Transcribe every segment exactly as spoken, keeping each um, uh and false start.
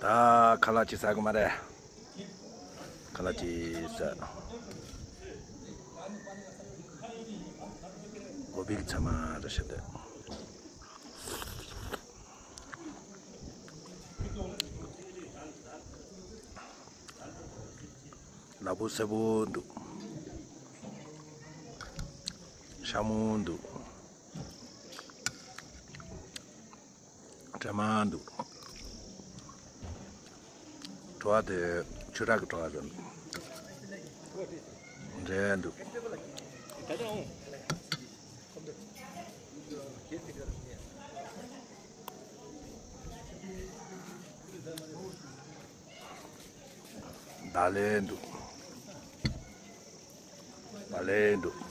ཨ། ཁ་ལག་ཅིག་ཟ་དགོས་མ་རེད། ཁ་ལག་ཅིག་ཟ། གོ་བིག་ཚ་མ་རེད་ཤ་དེ། ལ་ཕུག་སེར་པོ་འདུག། ཤ་མོ་འདུག། སྲན་མ་འདུག། བྲོ་བ་དེ་ཆུ་རགས་ཀྱི་བྲོ་བ་རེད། འབྲས་འདུག། ད་ལན་འདུག། ད་ལན་འདུག།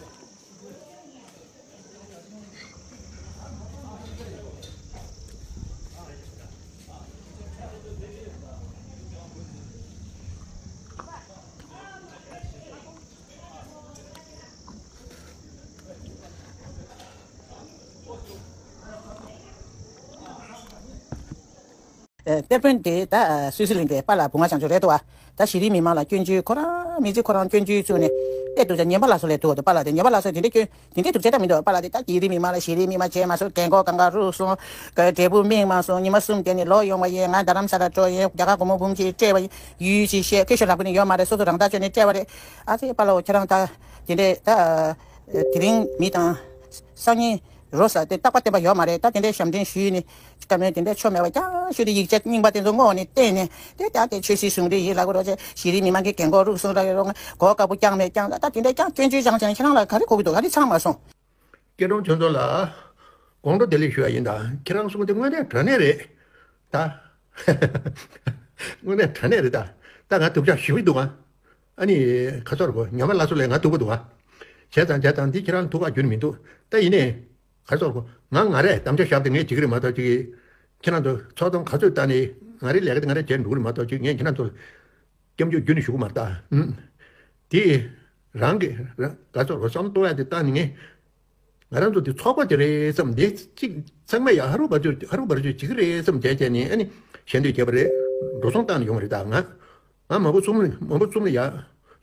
ཨེ། ཏེ་པོན་དེ་ད་སུད་སི་གླིང་གི་པཱ་ལགས་བུ་ང་བྱང་ཆུབ་རེད་འདུག་བ། ད་གཞི་རིམ་མི་མང་ལ་སྐྱོན་བརྗོད། ཁོ་རང་མི་ཚེ་ཁོ་རང་སྐྱོན་བརྗོད་བཙུགས་ནས་ཏེ་སྡུག་ཅག་ཉན་པ་ལ་སོགས་ལས་འདུག་འདུག། པཱ་ལགས་དེ་ཉན་པ་ལ་སོགས་དེ་འདྲའི་སྐྱོན་དེ་འདྲའི་སྡུག་ཅག་ད་མི་འདུག། པཱ་ལགས་དེ་ད་གཞི་རིམ་མི་མང་ལ་གཞི་རིམ་མི་མང་བྱས་མ་སོང་། རྒན་གོག་གང་ག་རུལ་སོང་། ག་འབྲས་བུ་སྨིན་མ་སོང་། ཉི་མ་གསུམ་བསྡད་ནས་ལོག་ཡོང་བ་ཡིན། ང་རྡ་རམ་ས་ལ་འགྲོ་ཡིན། རྒྱ་གར་སྒོར་མོ་འབུམ་གཅིག་སྤྲད་པ་ཡིན། ཡུལ་ཅིག་བཤད། སྐད་ཤོད་རག་པ་ནི་ཡོད་མ་རེད། སོ་སོ་རང་ཐག་ཆོད་ནས་སྤྲད་པ་རེད། ཨ་ཙི་པཱ་ལགས་ཁྱེད་རང་ད་དེ་འདྲའི་ད་དེ་རིང་མི་དང་སང་ཉིན་རོ་ཟ་དེ་རྟག་པ་བརྟན་པ་ཡོད་མ་རེད། ད་དེ་འདྲའི་ཞབས་འདྲེན་ཞུས་ནས་བཀའ་མོལ་དེ་འདྲའི་ཆོ་མེད་པ་རྐྱང་ཞུས་ཏེ་ཡིག་ཆ་རྙིང་པ་དེ་ཚོ་བསྔོགས་ནས་བསྟན་ནས་དེ་ལྟར་དེ་ཆོས་སྲིད་ཟུང་འབྲེལ་ཡིན་ལབ་དགོས་རོགས་བྱས། གཞི་རིམ་མི་མང་གི་རྒན་གོག་རུལ་སོང་ར་ཡོད་རུང་གོ་སྐབས་པོ་རྐྱང་མེད། རྐྱང་ད་ད་དེ་འདྲའི་རྐྱང་སྐྱོན་བརྗོད་རྐྱང་བྱས་ནས་ཁྱེད་རང་ལ་ག་རེ་གོ་གི་འདུག། ག་རེ་ཚང་མ་སོང་། སྐྱེ་སྒྲོན་ཆོས་མཚོ་ལགས། དགོང་དྲོ་བདེ་ལེགས་ཞུ་ཡ་ཡིན། ད་ཁྱེད་རང་གསུང་དེ་དངོས་གནས་དྲང་གནས་རེད། ད་དངོས་གནས་དྲང་གནས་རེད། ད་ད་ང་སྡུག་ཅག་ཞེ་པོ་འདུག་ཨ། ཨ་ནི་ཁ་སོར་གོ་ཉམས་པ་སླར་གསོ་ལས་ང་སྡུག་པོ་འདུག་ཨ། བྱས་ཙང་བྱས་ཙང་འདི་ཁྱེད་རང་ཐུགས་ཁག་རྒྱུན་མི་འདུག། ད་ཡིན་ནའི་ཁ་སོར་གོ་ང་ང་རས་དམ་བཅའ་བཞག་སྟེ་ངས་བྱེད་ཀྱི་རེད་མ་གཏོགས་ཅིག། ཁྱེད་རང་ཚོ་ཚོགས་གཙོ་ག་ཚོད་བཏང་ནས་ང་རའི་ལས་ཀ་དེ་ང་རས་བྱས་འགྲོ་གི་རེད་མ་གཏོགས་ཅིག། ངས་ཁྱེད་རང་ཚོ་སྐྱབས་འཇུག་རྒྱུན་ནས་ཞུ་གི་མ་རེད་ད། ཨུམ། དེ་རང་གི་རང་ག་ཚོད་རོ་བསམ་གཏོང་ཡ་དེ་བཏང་ནས་ངས་ང་རང་ཚོ་དེ་ཚོགས་པ་དེ་རེད་བསམ། དེ་གཅིག་ཚང་མས་ཡ་ཧ་རུ་བ་ཚོད་ཧ་རུ་བ་ཚོད་བྱེད་ཀྱི་རེད་བསམ་བྱས་བྱས་ནས་ཨ་ནི་ཞལ་འདོན་བྱས་པ་རེད། འགྲོ་སོང་བཏང་ནས་ཡོང་བ་རེད། ད་ང་ང་མང་པོ་གསུམ་ལ་མང་པོ་གསུམ་ལ་ཡ་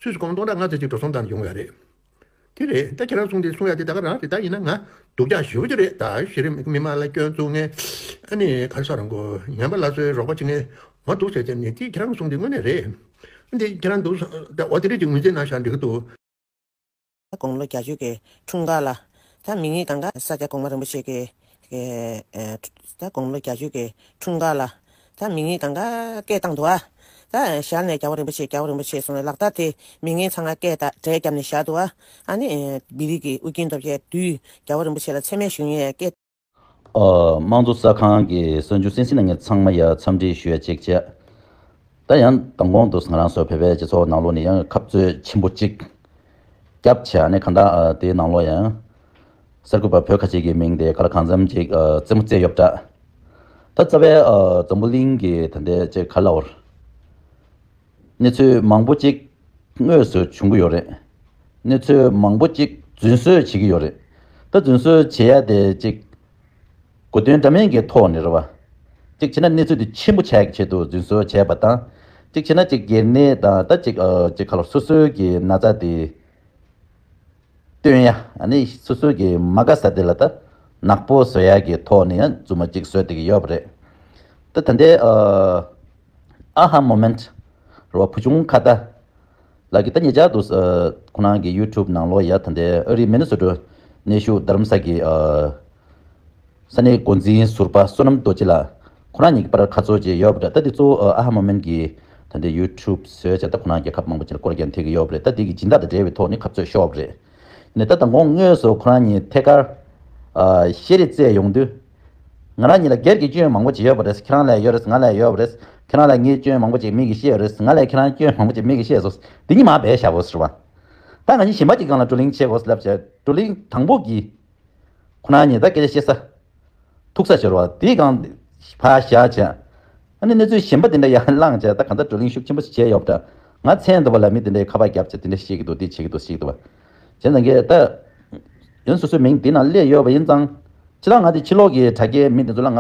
སུད་སི་སྒོར་མོ་སྟོང་ཕྲག་ལྔ་ཙམ་ཅིག་འགྲོ་སོང་བཏང་ནས་ཡོང་བ་རེད། དེ་རེད། ད་ཁྱེད་རང་གསུང་དེ་གསུང་ཡ་དེ་ད་ག་རང་རེད། ད་ཡིན་ན་ང་སྡུག་ཅག་ཞེ་པོ་ཅིག་རེད། ད་གཞི་རིམ་མི་མང་ལ་སྐྱོན་བཙུགས་མཁན། ཨ་ནི་ག་རེ་ཟེར་དགོས། ཉམས་པ་སླར་གསོའི་རོགས་པ་བྱེད་མཁན་མང་འདུག་ཟེར་བྱས་ནས་དེ་ཁྱེད་རང་གསུང་དེ་དངོས་གནས་རེད། འདི་ཁྱེད་རང་འདུག་ད་འོ་དེ་རིགས་ཀྱི་ངོས་འཛིན་གནང་ཤག་འགྲིག་གི་འདུག། དགུང་ལོ་བརྒྱད་ཅུ་གི་འཁྲུངས་སྐར་ལ། ད་མི་ངན་གང་ག་ས་སྐྱ་གོང་མ་རིན་པོ་ཆེ་གི་ཨེ། ད་དགུང་ལོ་བརྒྱད་ཅུ་གི་འཁྲུངས་སྐར་ལ། ད་མི་ངན་གང་ག་སྐད་བཏང་འདུག་ཨ། ད་ཞལ་ནས་རྒྱལ་བ་རིན་པོ་ཆེ་རྒྱལ་བ་རིན་པོ་ཆེ་གསུངས་ནས་ལག་རྟགས་དེ་མི་ངན་ཚང་མ་སྐད་བཏང་གྲལ་བརྒྱབ་ནས་བཞག་འདུག་ཨ། ཨ་ནི་ཨེ། བི་རི་གི་ཨུ་རྒྱན་སྟོབས་རྒྱལ་དུས་རྒྱལ་བ་རིན་པོ་ཆེ་ལ་མཚན་སྨད་ཞུ་མཁན་སྐད། ཨ། དམངས་གཙོ་གསར་ཁང་གི་གསར་འགྱུར་གསན་གཟིགས་གནང་མཁན་ཚང་མ་ཡ་འཚམས་འདྲི་ཞུ་ཡ་གཅིག་བྱས། ད་ཡང་མདང་དགོང་དུ་ང་རང་ཚོ་བོད་པའི་སྤྱི་ཚོགས་ནང་ལོགས་ནས་ཡང་འཐབ་རྩོད་ཆེན་པོ་གཅིག་བརྒྱབ་བྱས་ནས་གང་ལྟར་ཨ། དེའི་ནང་ལོགས་ཡང་གསར་འགོད་པ་བོད་ཁ་ཆེ་གི་མིང་དེ་ག་ལ་གང་འཚམ་ཅིག་ཨ། རྩེད་མོ་རྩེ་ཡོད་པ་འདྲ། ད་རྩ་བའི་ཨ། འཛམ་བུ་གླིང་གི་ད་ལྟའི་ཅིག་ག་ལབ་དགོས་རེད། གནས་ཚུལ་མང་པོ་ཅིག་དངོས་སུ་བྱུང་གི་ཡོད་རེད། གནས་ཚུལ་མང་པོ་ཅིག་རྫུན་བཟོས་བྱེད་ཀྱི་ཡོད་རེད། ད་རྫུན་བཟོས་བྱེད་ཡ་དེ་ཅིག་གོ་དོན་འདྲ་མིན་གྱི་ཐོག་ནས་རེད་བ། ཅིག་བྱས་ན་གནས་ཚུལ་དེ་ཆེན་པོ་ཆགས་ཀྱི་ཆེད་དུ་རྫུན་བཟོས་བྱས་པ་དང་། ཅིག་བྱས་ན་ཅིག་སྒེར་ནད་དང་ད་ཅིག་ཨ། ཅིག་ག་ལ་སོ་སོའི་གི་ན་ཚ་དེ་སྟོན་ཡ། ཨ་ནི་སོ་སོའི་གི་མ་དགའ་ས་དེ་ལ་ད་ནག་པོ་བཟོ་ཡ་གི་ཐོག་ནས་ཡང་རྫུན་མ་ཅིག་བཟོས་བསྡད་ཀྱི་ཡོད་པ་རེད། ད་ད་ལྟའི་ཨ། ཨ་ཧ་མོ་མེན་ཊི་རེད་བ། བུ་ཆུང་ཁ་བརྡ་ལགས་ཀྱིས་ད་ཉེ་ཆར་དུ་ཨ། ཁོ་རང་གི་ཡུ་ཊུབ་ནང་ལོགས་ཡ་ད་ལྟའི་ཨ་རིའི་མི་ནི་སོ་ཊ་གནས་བཞུགས་རྡ་རམ་ས་གི་ཨ། ས་གནས་འགོ་འཛིན་ཟུར་པ་བསོད་ནམས་རྡོ་རྗེ་ལགས། ཁོ་རང་གཉིས་ཀྱི་བར་ཁ་རྩོད་ཅིག་ཡོད་པ་འདྲ། ད་དེ་གཙོ་བོ་ཨ་ཧ་མོ་མེན་ཊི་གི་ད་ལྟའི་ཡུ་ཊུབ་བཟོས་བྱས་ད་ཁོ་རང་རྒྱལ་ཁབ་མང་པོ་ཅིག་ལ་སྐོར་རྒྱག་ཐེབས་ཀྱི་ཡོད་པ་རེད། ད་དེ་གི་སྦྱིན་བདག་དང་འབྲེལ་བའི་ཐོག་ནས་ཁ་རྩོད་ཤོར་བ་རེད། ནས་ད་དང་གོང་དངོས་སུ་ཁོ་རང་གཉིས་ཐད་ཀར་ཨ། བཤད་རེས་བཙལ་ཡོང་དུས། ང་རང་གཉིས་ལ་སྒེར་གྱི་སྐྱོན་མང་པོ་ཅིག་ཡོད་པ་རེད། ཁྱེད་རང་ལ་ཡོད་རེད། ང་ལ་ཡོད་པ་རེད། ཁྱེད་རང་ལ་ངའི་སྐྱོན་མང་པོ་ཅིག་མི་གིས་བཤད་ཡོད་རེད། ང་ལ་ཁྱེད་རང་སྐྱོན་མང་པོ་ཅིག་མི་གིས་བཤད་སོང་། འདི་གཉིས་མར་སྦས་བཞག་དགོས་ཟེར་བ། ད་ང་གཉིས་གཞན་པ་ཅིག་སྒང་ལ་བགྲོ་གླེང་བྱེད་དགོས་ལབ་བྱས། བགྲོ་གླེང་དང་པོ་གི་ཁོ་རང་གཉིས་ད་སྐད་ཆ་བཤད་ས་ཐུག་ས་ཤོར་བ་དེའི་སྒང་ཕར་བཞག་བྱས། ཨ་ནི་གནས་ཚུལ་གཞན་པ་དེ་འདྲ་ཡར་བླངས་བྱས་ད་གང་ལྟར་བགྲོ་གླེང་ཤུགས་ཆེན་པོ་ཞིག་བྱས་ཡོད་པ་འདྲ། ང་མཚན་མཐོན་པོ་ལ་མི་དེ་འདྲའི་ཁ་པར་བརྒྱབ་བྱས་དེ་འདྲ་བཤད་ཀྱི་འདུག། དེ་བྱེད་ཀྱི་འདུག། བྱེད་ཀྱི་འདུག་བ། བྱས་ཙང་གི་ད་ཡང་སོ་སོའི་མིང་དེ་ནང་སླེབས་ཡོད་པ་ཡིན་ཙང་། ཕྱི་ལ་ང་དེ་ཕྱི་ལོགས་ཀྱི་དྲ་རྒྱའི་མི་དེ་ཚོ་ལ་ང་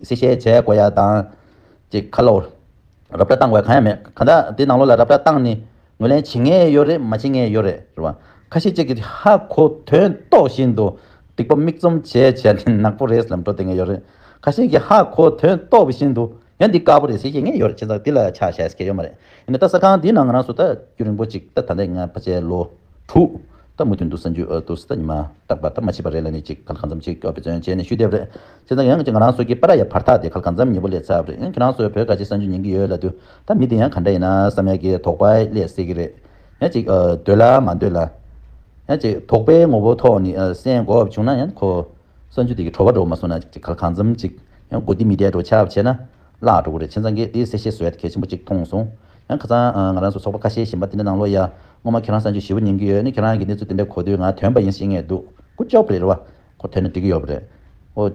གསལ་བཤད་བྱས་དགོས་ཡ་དང་། ཅིག་ཁ་ལོ། ར་སྤྲོད་བཏང་དགོས་གང་ཡང་མེད། གང་ལྟར་དེ་ནང་ལོགས་ལ་ར་སྤྲོད་བཏང་ནས་ངོས་ལེན་བྱེད་མཁན་ཡོད་རེད། མ་བྱེད་མཁན་ཡོད་རེད། རེད་བ། ཁ་ཤས་ཅིག་གིས་ཧ་གོ་དོན་རྟོགས་བཞིན་དུ་སྡིག་པ་མིག་བཙུམ་བྱས་བྱས་ནས་ནག་པོ་རེད་ལབ་འགྲོ་བསྡད་མཁན་ཡོད་རེད། ཁ་ཤས་ཀྱིས་ཧ་གོ་དོན་རྟོགས་བཞིན་དུ་ཡང་འདི་དཀར་པོ་རེད་ཟེར་བཤད་མཁན་ཡོད་རེད། བྱས་ཙང་འདི་ལ་ཆ་བཞག་ཟེར་མཁན་ཡོད་མ་རེད། ཡིན་ན་ད་གསར་ཁང་འདིའི་ནང་ང་རང་ཚོ་ད་རྒྱུན་རིང་པོ་ཅིག་ད་ད་ལྟ་ང་ཕལ་ཆེར་ལོ་དྲུག་ད་མུ་མཐུད་དུ་གསར་འགྱུར་ཨ་དུ་ད་ཉི་མ་རྟག་པར་ད་མ་ཕྱིས་པ་རེད་ལབ་ནས་ཅིག་ག་ལ་གང་འཚམ་ཅིག་འབད་བརྩོན་བྱས་ནས་ཞུས་བསྡད་པ་རེད། བྱས་ཙང་ཡང་ང་རང་ཚོ་གི་པར་ཡ་བར་ཐག་དེ་ག་ལ་གང་འཚམ་ཉེ་པོ་སླེབས་ཚར་བ་རེད། ཡང་ཁྱེད་རང་ཚོས་བོད་ག་ཅི་གསར་འགྱུར་ཉན་གྱི་ཡོད་ལབ་དུས་ད་མི་དེ་ཡང་ག་འདྲ་ཡིན་ན་བསམ་ཡ་གི་དོགས་པ་སླེབས་སྲིད་ཀྱི་རེད། ཡང་ཅིག་ཨ་འདོད་ལ་མ་འདོད་ལ་ཡང་ཅིག་དོགས་པའི་ངོ་བོ་ཐོག་ནས་ཨ་གསན་དགོས་བྱུང་ན་ཡང་ཁོ་གསར་འགྱུར་དེ་གི་བྲོ་བ་འགྲོ་མ་སོང་ན་ཅིག་ག་ལ་གང་འཚམ་ཅིག་ཡང་གོ་བདེ་མི་བདེ་འགྲོ་ཆགས་བྱས་ན་བརླག་འགྲོ་གི་རེད། བྱས་ཙང་གི་དེ་གསལ་བཤད་བཟོ་ཡ་དེ་གལ་ཆེན་པོ་ཅིག་མཐོང་སོང་། ཡང་ཁ་སང་ཨ་ང་རང་ཚོ་ཚོགས་པ་ཁ་ཤས་གཞན་པ་དེ་འདྲ་ནང་ལོགས་ཡ་སྔོན་མ་ཁྱེད་རང་གསར་འགྱུར་ཞེ་པོ་ཉན་གྱི་ཡོད་ནི་ཁྱེད་རང་གི་གནས་ཚུལ་དེ་འདྲ་གོ་དུས་ང་དོན་པ་ཡིན་ཤེས་ངེས་འདུག་ཁོ་ཅོག་པ་རེད་བ། ཁོ་དོན་ནི་འགྲིག་གི་ཡོད་པ་རེད། ཨོ།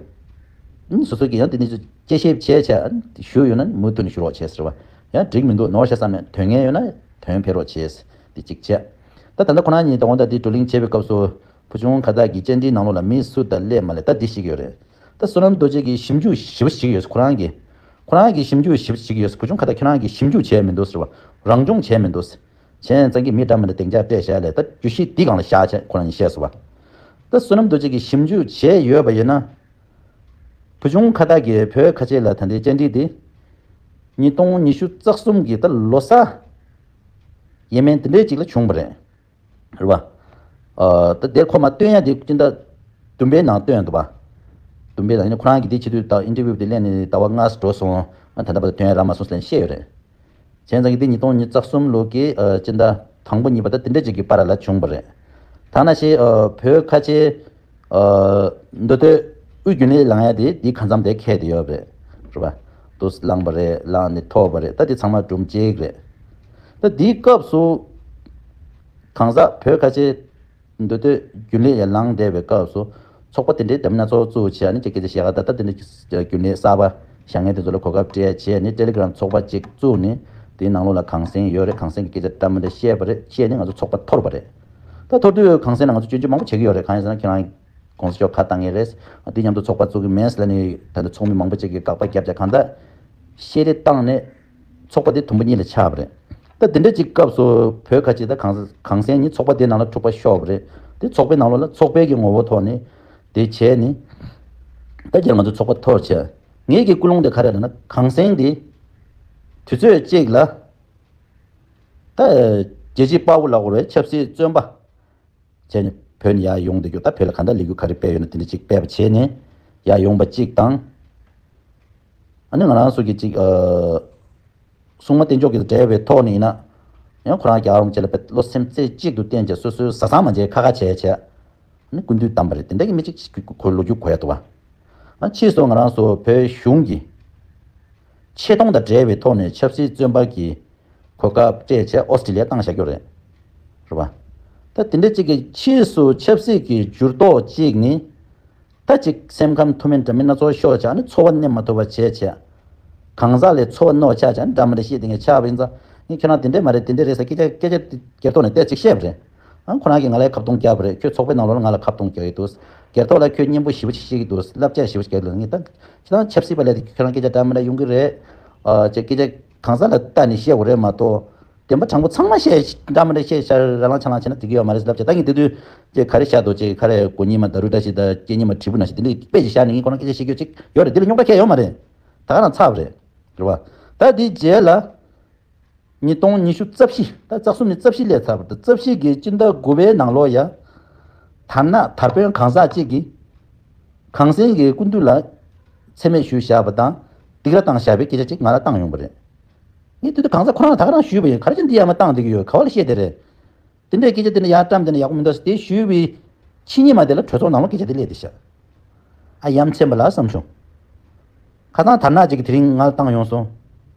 ཨ་ནི་སོ་སོ་གིས་ཡང་དེ་ནི་དཔྱད་ཞིབ་བྱས་བྱས་ཨ་ནི་ཞུ་ཡོད་ན་ནི་མུ་མཐུད་ནས་ཞུ་རོགས་བྱས་ཟེར་བ། ཡང་འགྲིག་མི་འདུག་ནོར་ཤ་བསམ་ནས་དོན་ངན་ཡོད་ན་དོན་ཕེབས་རོགས་བྱས། དེ་གཅིག་བྱས། ད་ད་ལྟ་ཁོ་རང་གཉིས་ད་འོང་ད་དེ་བགྲོ་གླེང་བྱེད་པའི་སྐབས་སུ་བུ་ཆུང་ཁ་བཏགས་ཀྱི་བཅར་འདྲིའི་ནང་ལོགས་ལ་མི་སུ་དང་སླེབས་མ་སླེབས་ད་འདི་ཤེས་ཀྱི་ཡོད་རེད། ད་བསོད་ནམས་རྡོ་རྗེ་གིས་ཞིབ་འཇུག་ཞིབ་པ་ཞིག་ཡོད་ཁོ་རང་གིས། ཁོ་རང་གིས་ཞིབ་འཇུག་ཞིབ་པ་ཞིག་ཡོད། བུ་ཆུང་ཁ་བཏགས་ཁྱོད་རང་གིས་ཞིབ་འཇུག་བྱས་མི་འདུག་ཟེར་བ། རང་སྦྱོང་བྱས་མི་འདུག་ཟེར། བྱས་ཙང་གི་མི་འདྲ་མི་འདྲ་སྡིངས་ཆ་སྤྲད་བཞག་ལས་ད་བརྗོད་གཞི་འདི་སྒང་ལ་བཞག་བྱས་ཁོ་རང་གིས་བཤད་སོང་བ། ད་བསོད་ནམས་རྡོ་རྗེ་གིས་ཞིབ་འཇུག་བྱས་ཡོད་པ་ཡིན་ན། བུ་ཆུང་ཁ་བཏགས་ཀྱིས་བོད་ཁ་ཆེ་ལ་ད་ལྟའི་བཅར་འདྲི་དེ། ཉིས་སྟོང་ཉི་ཤུ་རྩ་གསུམ་གྱི་ད་ལོ་གསར་ཡས་མས་འདི་འདྲའི་ཅིག་ལ་བྱུང་བ་རེད། རེད་བ། ཨ་ད་དེར་ཁོ་མ་སྟོན་ཡ་དེ་སྤྱི་ཟླ་བདུན་པའི་ནང་སྟོན་ཡ་འདུག་བ། བདུན་པའི་ནང་ཡིན་ན་ཁོ་རང་གིས་དེ་བྱེད་དུས་ད་ཨིན་ཊར་བིའུ་དེ་ལེན་ནས་ཟླ་བ་ལྔ་ཙམ་འགྲོ་སོང་། ཨ་ད་ལྟ་བར་དུ་སྟོན་ཡ་རག་མ་སོང་ཟེར་ནས་བཤད་ཡོད་རེད། བྱས་ཙང་གི་དེ་ཉིས་སྟོང་ཉི་ཤུ་རྩ་གསུམ་ལོ་གི་ཨ་སྤྱི་ཟླ་དང་པོ་གཉིས་པ་ད་དེ་འདྲ་ཅིག་གི་བར་ལ་བྱུང་བ་རེད། ད་ནང་བཞིན་ཨ་བོད་ཁ་ཆེ་ཨ་མདོ་སྟོད་དབུས་རྒྱུན་ལས་ལངས་ཡ་དེ་དེ་གང་འཚམ་དེ་ཁེལ་དེ་ཡོད་རེད། རེད་བ། དུ་ལངས་པ་རེད། ལངས་ནས་ཐོབ་པ་རེད། ད་དེ་ཚང་མ་སྒྲུང་གཅིག་རེད། ད་དེའི་སྐབས་སུ་གང་ཟག་བོད་ཁ་ཆེ་མདོ་སྟོད་རྒྱུན་ལས་ཡར་ལངས་བསྡད་པའི་སྐབས་སུ་ཚོགས་པ་དེ་འདྲའི་འདྲ་མིན་སྣ་ཚོགས་བཙུགས་བྱས་ནས་ཅིག་སྐད་ཆ་བཤད་ག་ད་ལྟ་དེ་འདྲའི་རྒྱུན་ལས་གསར་པ་བཞག་མཁན་དེ་ཚོ་ལ་གོ་སྐབས་སྤྲད་བྱས་ནས་ཊེ་ལི་གྷི་རམ་ཚོགས་པ་ཅིག་བཙུགས་ནས་དེའི་ནང་ལོགས་ལ་གངས་སེང་ཡོད་རེད། གངས་སེང་གི་སྐད་ཆ་འདྲ་མི་འདྲ་བཤད་པ་རེད། བཤད་ནས་ང་ཚོ་ཚོགས་པ་འཐོར་བ་རེད། ད་འཐོར་དུས་གངས་སེང་ལ་ང་ཚོ་སྐྱོན་བརྗོད་མང་པོ་བྱེད་ཀྱི་ཡོད་རེད། གང་ཡིན་ཟེར་ན་ཁྱེད་རང་གོང་ས་མཆོག་ཁ་བཏང་ངེས་རེད། འདི་མཉམ་དུ་ཚོགས་པ་བཙུགས་ཀྱི་མེད་ཟེར་ནས་ད་ལྟ་ཚོགས་མི་མང་པོ་ཅིག་གིས་དགག་པ་བརྒྱབ་བྱས་གང་ལྟར་བཤད་རེས་བཏང་ནས་ཚོགས་པ་དེ་དུམ་བུ་གཉིས་ལ་ཆགས་པ་རེད། ད་དེ་འདྲ་ཅིག་སྐབས་སུ་བོད་ཁ་ཆེ་ད་གངས་གངས་སེང་ཉིད་ཚོགས་པ་དེའི་ནང་ལ་འཁྲུག་པ་ཤོར་བ་རེད། དེ་ཚོགས་པའི་ནང་ལོགས་ལ་ཚོགས་པའི་གི་ངོ་བོ་ཐོག་ནས་དེ་བྱས་ནས་ད་རྒྱལ་ང་ཚོ་ཚོགས་པ་འཐོར་བྱས། ངེད་ཀྱི་ཀུན་སློང་དེ་ག་རེ་རེད་ན་གངས་སེང་དེ་དུས་ཚོད་གཅིག་ལ་ད་རྒྱལ་གཅེས་དཔའ་བོ་ལབ་དགོས་རེད། ཆབ་སྲིད་བཙོན་པ། བྱས་ནས་བོད་ནས་ཡར་ཡོང་བསྡད་རྒྱུ། ད་བོད་ལ་ག་འདྲ་ལས་འགུལ་ག་རེ་སྤེལ་ཡོད་ན་དེ་འདྲ་ཅིག་སྤེལ་བ་བྱས་ནས་ཡར་ཡོང་པ་གཅིག་དང་། ཨ་ནི་ང་རང་ཚོ་གི་ཅིག་ཨ་སྲུང་མ་བསྟེན་ཕྱོགས་ཀྱི་འབྲེལ་བའི་ཐོག་ནས་ཡིན་ན་ཡང་ཁོ་རང་རྒྱལ་བ་རིན་པོ་ཆེ་ལ་བློ་སེམས་རྩེ་གཅིག་ཏུ་བསྟེན་བྱས་སོ་སོའི་བཟའ་ཚང་མ་མཇལ་ཁ་ཁ་བྱས་བྱས་ཨ་ནི་སྐུ་མདུན་བདམས་པ་རེད། དེ་འདྲ་གི་མི་གཅིག་ཅིག་ཁོའི་ལོ་རྒྱུས་གོ་ཡ་འདུག་བ། ཨ་ཕྱིས་སུ་ང་རང་ཚོ་བོད་གཞུང་གི་ཆེ་མཐོང་དང་འབྲེལ་བའི་ཐོག་ནས་ཆབ་སྲིད་བཙོན་པ་གི་གོ་སྐབས་སྤྲད་བྱས་ཨོ་སི་ཀྲི་ལི་ཡ་བཏང་བཞག་རྒྱུ་རེད། རེད་བ། ད་དེ་འདྲ་གཅིག་གི་ཕྱིས་སུ་ཆབ་སྲིད་ཀྱི་འགྱུར་ལྡོག་ཅིག་ནི། ད་ཅིག་སེམས་ཁམས་མཐོ་དམན་འདྲ་མིན་སྣ་ཚོགས་ཤོར་བྱས་ནི་འཚོ་བ་གནས་མ་ཐུབ་པ་བྱས་བྱས། གང་ཟག་ལས་འཚོ་བ་གནོད་ཆགས་བྱས་ནི་འདྲ་མི་འདྲ་བཤད་དེ་ངས་ཆགས་པ་ཡིན་ཙང་ངས་ཁྱོད་རང་དེ་འདྲས་མ་རེད་དེ་འདྲས་རེད་ཟེར་སྐད་ཆ་སྐད་ཆ་སྒེར་ཐོག་ནས་ཏོག་ཙམ་བཤད་པ་རེད། ཨང་ཁོ་རང་གིས་ང་ལ་ཁ་བརྡུང་བརྒྱབ་པ་རེད། ཁྱོད་ཚོགས་པའི་ནང་ལོགས་ལ་ང་ལ་ཁ་བརྡུང་རྒྱག་གི་འདུག་སྒེར་ཐོག་ལ་ཁྱོད་སྙན་པོ་ཞེ་པོ་ཅིག་བཤད་ཀྱི་འདུག་བསླབ་བྱ་ཞེ་པོ་ཅིག་རྒྱག་གི་འདུག་ངས་ད་ཁྱེད་རང་ཆབ་སྲིད་པ་ལས་དེ་ཁྱོད་རང་སྐད་ཆ་འདྲ་མི་འདྲ་ཡོང་གི་རེད། ཨ་ཅེ་སྐད་ཆ་གང་ཟག་ལ་ལྟ་ནས་བཤད་དགོས་རེད་མ་གཏོགས། བདེན་པ་དྲང་པོ་ཚང་མ་བཤད་འདྲ་མི་འདྲ་བཤད་ཤར་ར་ལང་ཆ་ལང་བྱས་ན་འགྲིག་གི་ཡོད་མ་རེད་ཟེར་ལབ་བྱས། ད་ངས་དེ་དུས་ཅེ་ག་རེ་བཤད་འདུག་ཅེ་ག་རེ་གོ་ཉི་མ་ད་རུ་འདྲ་ཞིག་ད་སྐྱེ་ཉི་མ་དྲིལ་བུ་ན་ཞིག་དེ་འདྲའི་དཔེ་ཅིག་བཞག་ནས་ངས་ཁོ་རང་སྐད་ཆ་བཤད་རྒྱུ་ཅིག་ཡོད་རེད། དེ་ལ་རྙོག་དྲ་གང་ཡང་ཡོད་མ་རེད། ད་ག་རང་ཚར་བ་རེད། རེད་བ། ད་དེའི་རྗེས་ལ་ཉིས་སྟོང་ཉི་ཤུ་རྩ་བཞི་ད་རྩ་གསུམ་ནས་རྩ་བཞི་སླེབས་ཚར་བ་རེད། རྩ་བཞི་གི་སྤྱི་ཟླ་དགུ་པའི་ནང་ལོགས་ཡ་དར་ནག་དར་དཔོན་གང་ཟག་ཅིག་གིས་གངས་སེང་གི་སྐུ་མདུན་ལ་མཚན་སྨད་ཞུས་བཞག་པ་དང་སྡིགས་ར་བཏང་བཞག་པའི་སྐད་ཆ་ཅིག་ང་ལ་བཏང་ཡོང་པ་རེད། ངས་དེ་དུས་གང་ཟག་ཁོ་རང་ལ་ད་ག་རང་ཞུས་པ་ཡིན། ག་རེ་བྱས་འདི་ཡར་མར་བཏང་བསྡད་ཀྱི་ཡོད། ག་བ་ལ་བཤད་བསྡད་རེད། དེ་འདྲའི་སྐད་ཆ་དེ་འདྲ་ཡར་བཀྲམ་བསྡད་ན་ཡག་པོ་མི་འདུག་ཟེར་དེ་ཞུས་པའི་ཕྱི་ཉིན་མ་དེ་ལ་གྲོས་ཚོགས་ནང་ལ་སྐད་ཆ་དེ་སླེབས་བསྡད་ཤག་ཨ་ཡ་མཚན་པ་ལ་བསམ་བྱུང་། ཁ་སང་དར་ནག་ཅིག་གིས་དེ་རིང་ང་ལ་བཏང་ཡོང་སོང་།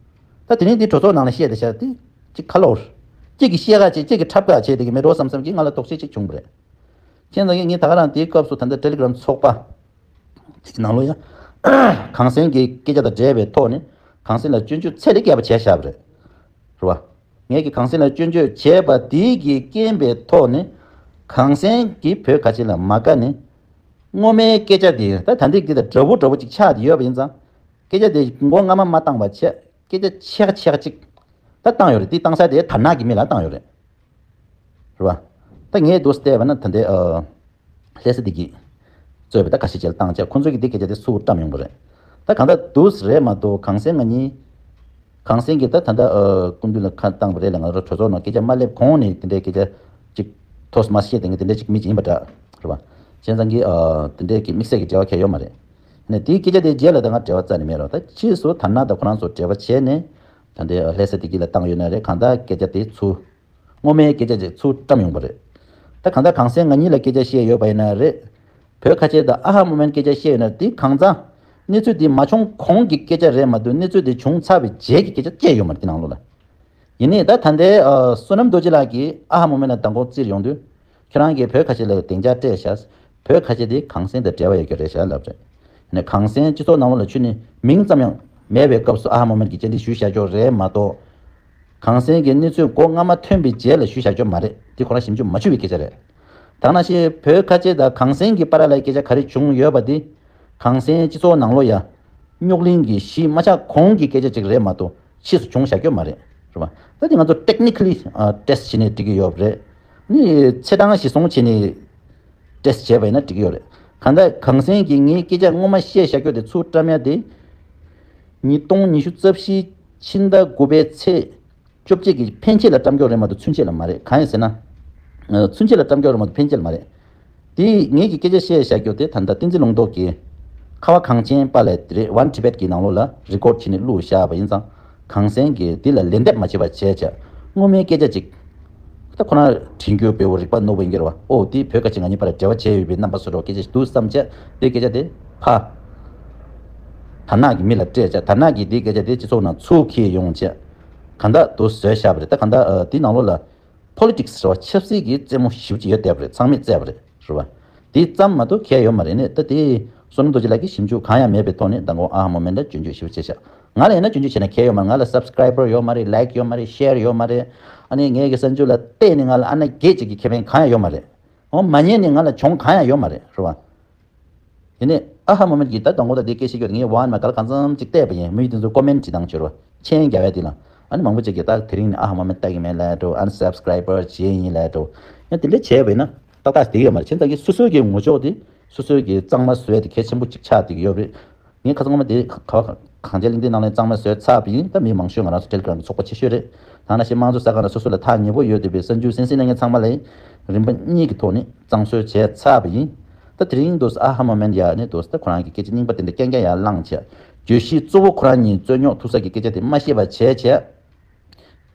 ད་དེ་རིང་དེ་གྲོས་ཚོགས་ནང་ལ་བཤད་བསྡད་ཤག་དེ་ཅིག་ཁ་ལོ། གཅིག་གིས་བཤད་ག་བྱེད་གཅིག་གིས་འཁྲབ་ག་བྱེད་དེ་གི་མེད་འགྲོ་བསམ་བསམ་གྱིས་ང་ལ་དོགས་གཞི་ཅིག་བྱུང་བ་རེད། ཁྱེད་ཚང་གིས་ངས་ད་ག་རང་དེའི་སྐབས་སུ་ད་ལྟ་ཊེ་ལི་གྷི་རམ་ཚོགས་པ་དེའི་ནང་ལོགས་ཡང་གངས་སེང་གི་སྐད་ཆ་དང་འབྲེལ་བའི་ཐོག་ནས་གངས་སེང་ལ་སྐྱོན་བརྗོད་ཚད་ལས་བརྒལ་བ་བྱས་བཞག་པ་རེད། རེད་བ། ངས་ཀྱིས་གངས་སེང་ལ་སྐྱོན་བརྗོད་བྱས་པ་དེའི་གི་རྐྱེན་པའི་ཐོག་ནས་གངས་སེང་གིས་བོད་ཁ་ཆེ་ལ་མ་དགའ་ནས་སྔོན་མའི་སྐད་ཆ་དེ་ད་ད་འདི་འདི་དང་འདྲ་བོ་འདྲ་བོ་ཅིག་ཆགས་ཏེ་ཡོད་པ་ཡིན་ཙང་སྐད་ཆ་དེ་མགོ་རྔ་མ་མ་བཏང་བ་བྱས། སྐད་ཆ་ཆེ་ཁ་ཆེ་ཁ་ཅིག་ད་བཏང་ཡོད་རེད། དེ་བཏང་ས་དེ་དར་ནག་གི་མི་ལ་བཏང་ཡོད་རེད། རེད་བ། ད་ངས་འདུག་བལྟས་པ་ན་ད་ལྟའི་ཨ་ལྷ་ས་འདི་གི་གཙོས་པའི་ད་ཁ་ཤས་ཅིག་ལ་བཏང་བྱས། ཁོང་ཚོས་ཀྱི་འདི་སྐད་ཆ་དེ་ཚུར་བཀྲམ་ཡོང་པ་རེད། ད་གང་ལྟར་འདུག་རེད་མ་གཏོགས། གངས་སེང་ང་གཉིས། གངས་སེང་གིས་ད་ད་ལྟ་ཨ་སྐུ་མདུན་ལ་ཁ་བཏང་པ་རེད་ལ། ང་རང་གྲོས་ཚོགས་ནང་སྐད་ཆ་མ་སླེབས་གོང་ནས་དེ་འདྲའི་སྐད་ཆ་ཅིག་ཐོས་མ་ཤེས་དེ་འདྲ་ཅིག་མི་ཅིག་ཡིན་པ་འདྲ། རེད་བ། བྱས་ཙང་གི་ཨ་དེ་འདྲའི་གི་དམིགས་བསལ་གྱི་འབྲེལ་བ་གང་ཡང་ཡོད་མ་རེད། ནས་དེའི་སྐད་ཆ་དེ་རྗེས་ལ་ད་ང་འབྲེལ་བ་རྩ་ནས་མེད་རོགས། ད་ཕྱིས་སུ་དར་ནག་དང་ཁོ་རང་ཚོ་འབྲེལ་བ་བྱས་ནས་ད་ལྟའི་ལྷ་ས་བདེ་སྐྱིད་ལ་བཏང་ཡོད་ན་རེད། གང་ལྟར་སྐད་ཆ་དེ་ཚུར་སྔོན་མའི་སྐད་ཆ་ཅིག་ཚུར་བཀྲམ་ཡོང་པ་རེད། ད་གང་ལྟར་གངས་སེང་ང་གཉིས་ལ་སྐད་ཆ་བཤད་ཡོད་པ་ཡིན་ན་རེད། བོད་ཁ་ཆེ་དང་ཨ་ཧ་མོ་མན་སྐད་ཆ་བཤད་ཡོད་ན་དེ་གང་ཚང་གནས་ཚུལ་དེ་མ་བྱུང་གོང་གི་སྐད་ཆ་རེད་མ་གཏོགས། གནས་ཚུལ་དེ་བྱུང་ཚར་བའི་རྗེས་ཀྱི་སྐད་ཆ་བཤད་ཡོད་མ་རེད་དེ་ནང་ལོགས་ལ། ཡིན་ནའི་ད་ད་ལྟའི་ཨ་བསོད་ནམས་རྡོ་རྗེ་ལགས་ཀྱིས་ཨ་ཧ་མོ་མན་ལ་མདང་དགོང་བཙིར་ཡོང་དུས། ཁྱོད་རང་གིས་བོད་ཁ་ཆེ་ལ་སྡིངས་ཆ་སྤྲད་ཤག་བོད་ཁ་ཆེ་དེ་གངས་སེང་དང་འབྲེལ་བ་ཡོད་རྒྱུ་རེད་ཤག་ལབ་རེད། ནས་གངས་སེང་སྤྱི་ཚོགས་ནང་ལོགས་ལ་ཁྱོད་ནི་མིང་ཙམ་ཡང་མེད་པའི་སྐབས་སུ་ཨ་ཧ་མོ་མན་གྱིས་བཅར་འདྲི་ཞུས་བཞག་རྒྱུ་རེད་མ་གཏོགས། གངས་སེང་གི་གནས་ཚུལ་མགོ་རྔ་མ་ཐོན་པའི་རྗེས་ལ་ཞུས་བཞག་རྒྱུ་མ་རེད། དེ་ཁོ་རང་ཞིབ་འཇུག་མ་བྱས་པའི་སྐད་ཆ་རེད། ད་ནང་བཞིན་བོད་ཁ་ཆེ་དང་གངས་སེང་གི་བར་ལ་སྐད་ཆ་ག་རེ་བྱུང་ཡོད་པ་དེ། གངས་སེང་སྤྱི་ཚོགས་ནང་ལོགས་ཡ། རྙོག་གླེང་གི་གཞི་མ་ཆགས་གོང་གི་སྐད་ཆ་ཅིག་རེད་མ་གཏོགས་ཕྱིས་སུ་བྱུང་བཞག་རྒྱུ་མ་རེད། རེད་བ། ད་དེ་ང་ཚོ་technically ཨ་test བྱས་ནས་འགྲིག་གི་ཡོད་རེད། ནི་ཚེས་གྲངས་གཞིར་བཟུང་བྱས་ནས་test བྱས་པ་ཡིན་ན་འགྲིག་གི་ཡོད་རེད། གང་ལྟར་གངས་སེང་གིས་ངའི་སྐད་ཆ་སྔོན་མ་བཤད་བཞག་རྒྱུ་དེ་ཚུར་བཀྲམ་ཡ་དེ། ཉིས་སྟོང་ཉི་ཤུ་རྩ་བཞི་ཕྱི་ཟླ་དགུ་པའི་ཚེས་བཅོ་བརྒྱད་ཀྱི་ཕན་ཆད་ལ་བཀྲམ་རྒྱུ་རེད་མ་གཏོགས་ཚུན་ཆད་ལ་མ་རེད། གང་ཡིན་ཟེར་ན། ཨ་ཚུན་ཆད་ལ་བཀྲམ་རྒྱུ་རེད་མ་གཏོགས་ཕན་ཆད་ལ་མ་རེད། དེ་ངེད་ཀྱིས་སྐད་ཆ་བཤད་བཞག་རྒྱུ་དེ་ད་ལྟ་བསྟན་འཛིན་ལུང་རྟོགས་ཀྱིས་ཁ་བ་གངས་ཅན་པ་ལས་དེ་རེད། One Tibet གྱི་ནང་ལོགས་ལ་record བྱས་ནས་བླུགས་བཞག་པ་ཡིན་ཙང་། གངས་སེང་གིས་དེ་ལ་ལན་འདེབས་མ་བྱས་པ་བྱས་བྱས། སྔོན་མའི་སྐད་ཆ་ཅིག་ད་ཁོ་རང་དྲན་རྒྱུ་དཔེ་བོ་རིག་པ་རྣོ་པོ་ཡིན་གྱི་རེད་བ། ཨོ་དེ་བོད་ཁ་ཆེ་ང་གཉིས་བར་འབྲེལ་བ་བྱས་ཡོད་པའི་རྣམ་པ་བཟོ་འདྲ་སྐད་ཆ་ཞིག་འདུག་བསམ་བྱས། དེ་སྐད་ཆ་དེ་ཕ་དར་ནག་གི་མི་ལ་སྤྲད་བྱས། དར་ནག་གིས་དེ་སྐད་ཆ་དེ་སྤྱི་ཚོགས་ནང་ཚུར་འཁྱེར་ཡོང་བྱས། གང་ལྟར་དེ་བཟོས་བཞག་པ་རེད། ད་གང་ལྟར་ཨ་དེ་ནང་ལོགས་ལ། Politics རེད་བ། ཆབ་སྲིད་ཀྱི་རྩེད་མོ་ཞེ་པོ་ཅིག་ཡོད་བསྡད་པ་རེད། ཚང་མས་རྩེད་པ་རེད། རེད་བ། དེ་ཙམ་མ་གཏོགས་གང་ཡང་ཡོད་མ་རེད། ནས་ད་དེ་བསོད་ནམས་རྡོ་རྗེ་ལགས་ཀྱིས་ཞིབ་འཇུག་གང་ཡང་མེད་པའི་ཐོག་ནས་མདང་དགོང་ཨ་ཧ་མོ་མན་ལ་སྐྱོན་བརྗོད་ཞེ་པོ་བྱས་ཤག་ང་ལ་ཡིན་ན་སྐྱོན་བརྗོད་བྱས་ན་གང་ཡང་ཡོད་མ་རེད། ང་ལ་subscriber ཡོད་མ་རེད། like ཡོད་མ་རེད། share ཡོད་མ་རེད། ཨ་ནི་ངའི་གི་གསར་འགྱུར་ལ་བལྟས་ནས་ང་ལ་ཨ་ན་བརྒྱད་ཅིག་གི་ཁེ་ཕན་གང་ཡང་ཡོད་མ་རེད། འོ་མ་ཉན་ནས་ང་ལ་གྱོང་གང་ཡང་ཡོད་མ་རེད། རེད་བ། དེ་ནས་ཨ་ཧ་མོ་མན་གྱིས་ད་དང་པོ་ད་དེ་སྐད་ཆ་བཤད་རྒྱུ་དེ་ངས་ཝན་མ་ག་ལ་གང་འཚམ་ཅིག་བལྟས་པ་ཡིན། མི་དེ་ཚོ་ཀོ་མེན་ཊི་བྲིས་སྟངས་བྱོས་རོགས། མཆན་རྒྱག་ཡ་དེ་ལ། ཨ་ནི་མང་པོ་ཅིག་གིས་ད་དེ་རིང་ནས་ཨ་ཧ་མོ་མན་ལྟ་གི་མེད་ལབ་འགྲོ། ཨན་སབ་སི་ཀ་རའི་བར་བྱས་ཡིན་ལབ་འགྲོ། ཡང་དེ་འདྲ་བྱས་པ་ཡིན་ན་ཏག་ཏག་བསྡད་ཡོད་མ་རེད། བྱས་ཙང་གི་སོ་སོའི་གི་ངོ་ཅོག་དེ་སོ་སོའི་གི་གཙང་མ་བཟོ་ཡ་དེ་གལ་ཆེན་པོ་ཅིག་ཆགས་བསྡད་ཀྱི་ཡོད་རེད། ངས་ཁ་སང་སྔོན་མ་དེ་ཁ་བ་གངས་ཅན་གླིང་ཕྲན་ནང་ལ་གཙང་མ་བཟོས་ཚར་བ་ཡིན། ད་མི་མང་ཤོས་ང་རང་ཚོ་ཊེ་ལི་གྷི་རམ་གི་ཚོགས་པ་ཆེ་ཤོས་རེད། ད་ནང་བཞིན་དམངས་གཙོ་གསར་ཁང་ལ་སོ་སོ་ལ་ཐག་ཉེ་པོ་ཡོད་བསྡད་པའི་གསར་འགྱུར་གསན་གཟིགས་གནང་མཁན་ཚང་མ་ལ་རིམ་པ་གཉིས་ཀྱི་ཐོག་ནས་གཙང་བཟོ་བྱས་ཚར་བ་ཡིན། ད་དེ་རིང་འདུག་ཨ་ཧ་མོ་མན་ཡ་ནི་འདུག་ད་ཁོ་རང་གི་སྐད་ཆ་རྙིང་པ་དེ་འདྲ་རྐྱང་རྐྱང་ཡར་བླངས་བྱས། བརྗོད་གཞི་གཙོ་བོ་ཁོ་རང་གཉིས་རྩོད་རྙོག་ཐུག་ས་གི་སྐད་ཆ་དེ་མ་ཤེས་པ་བྱས་བྱས།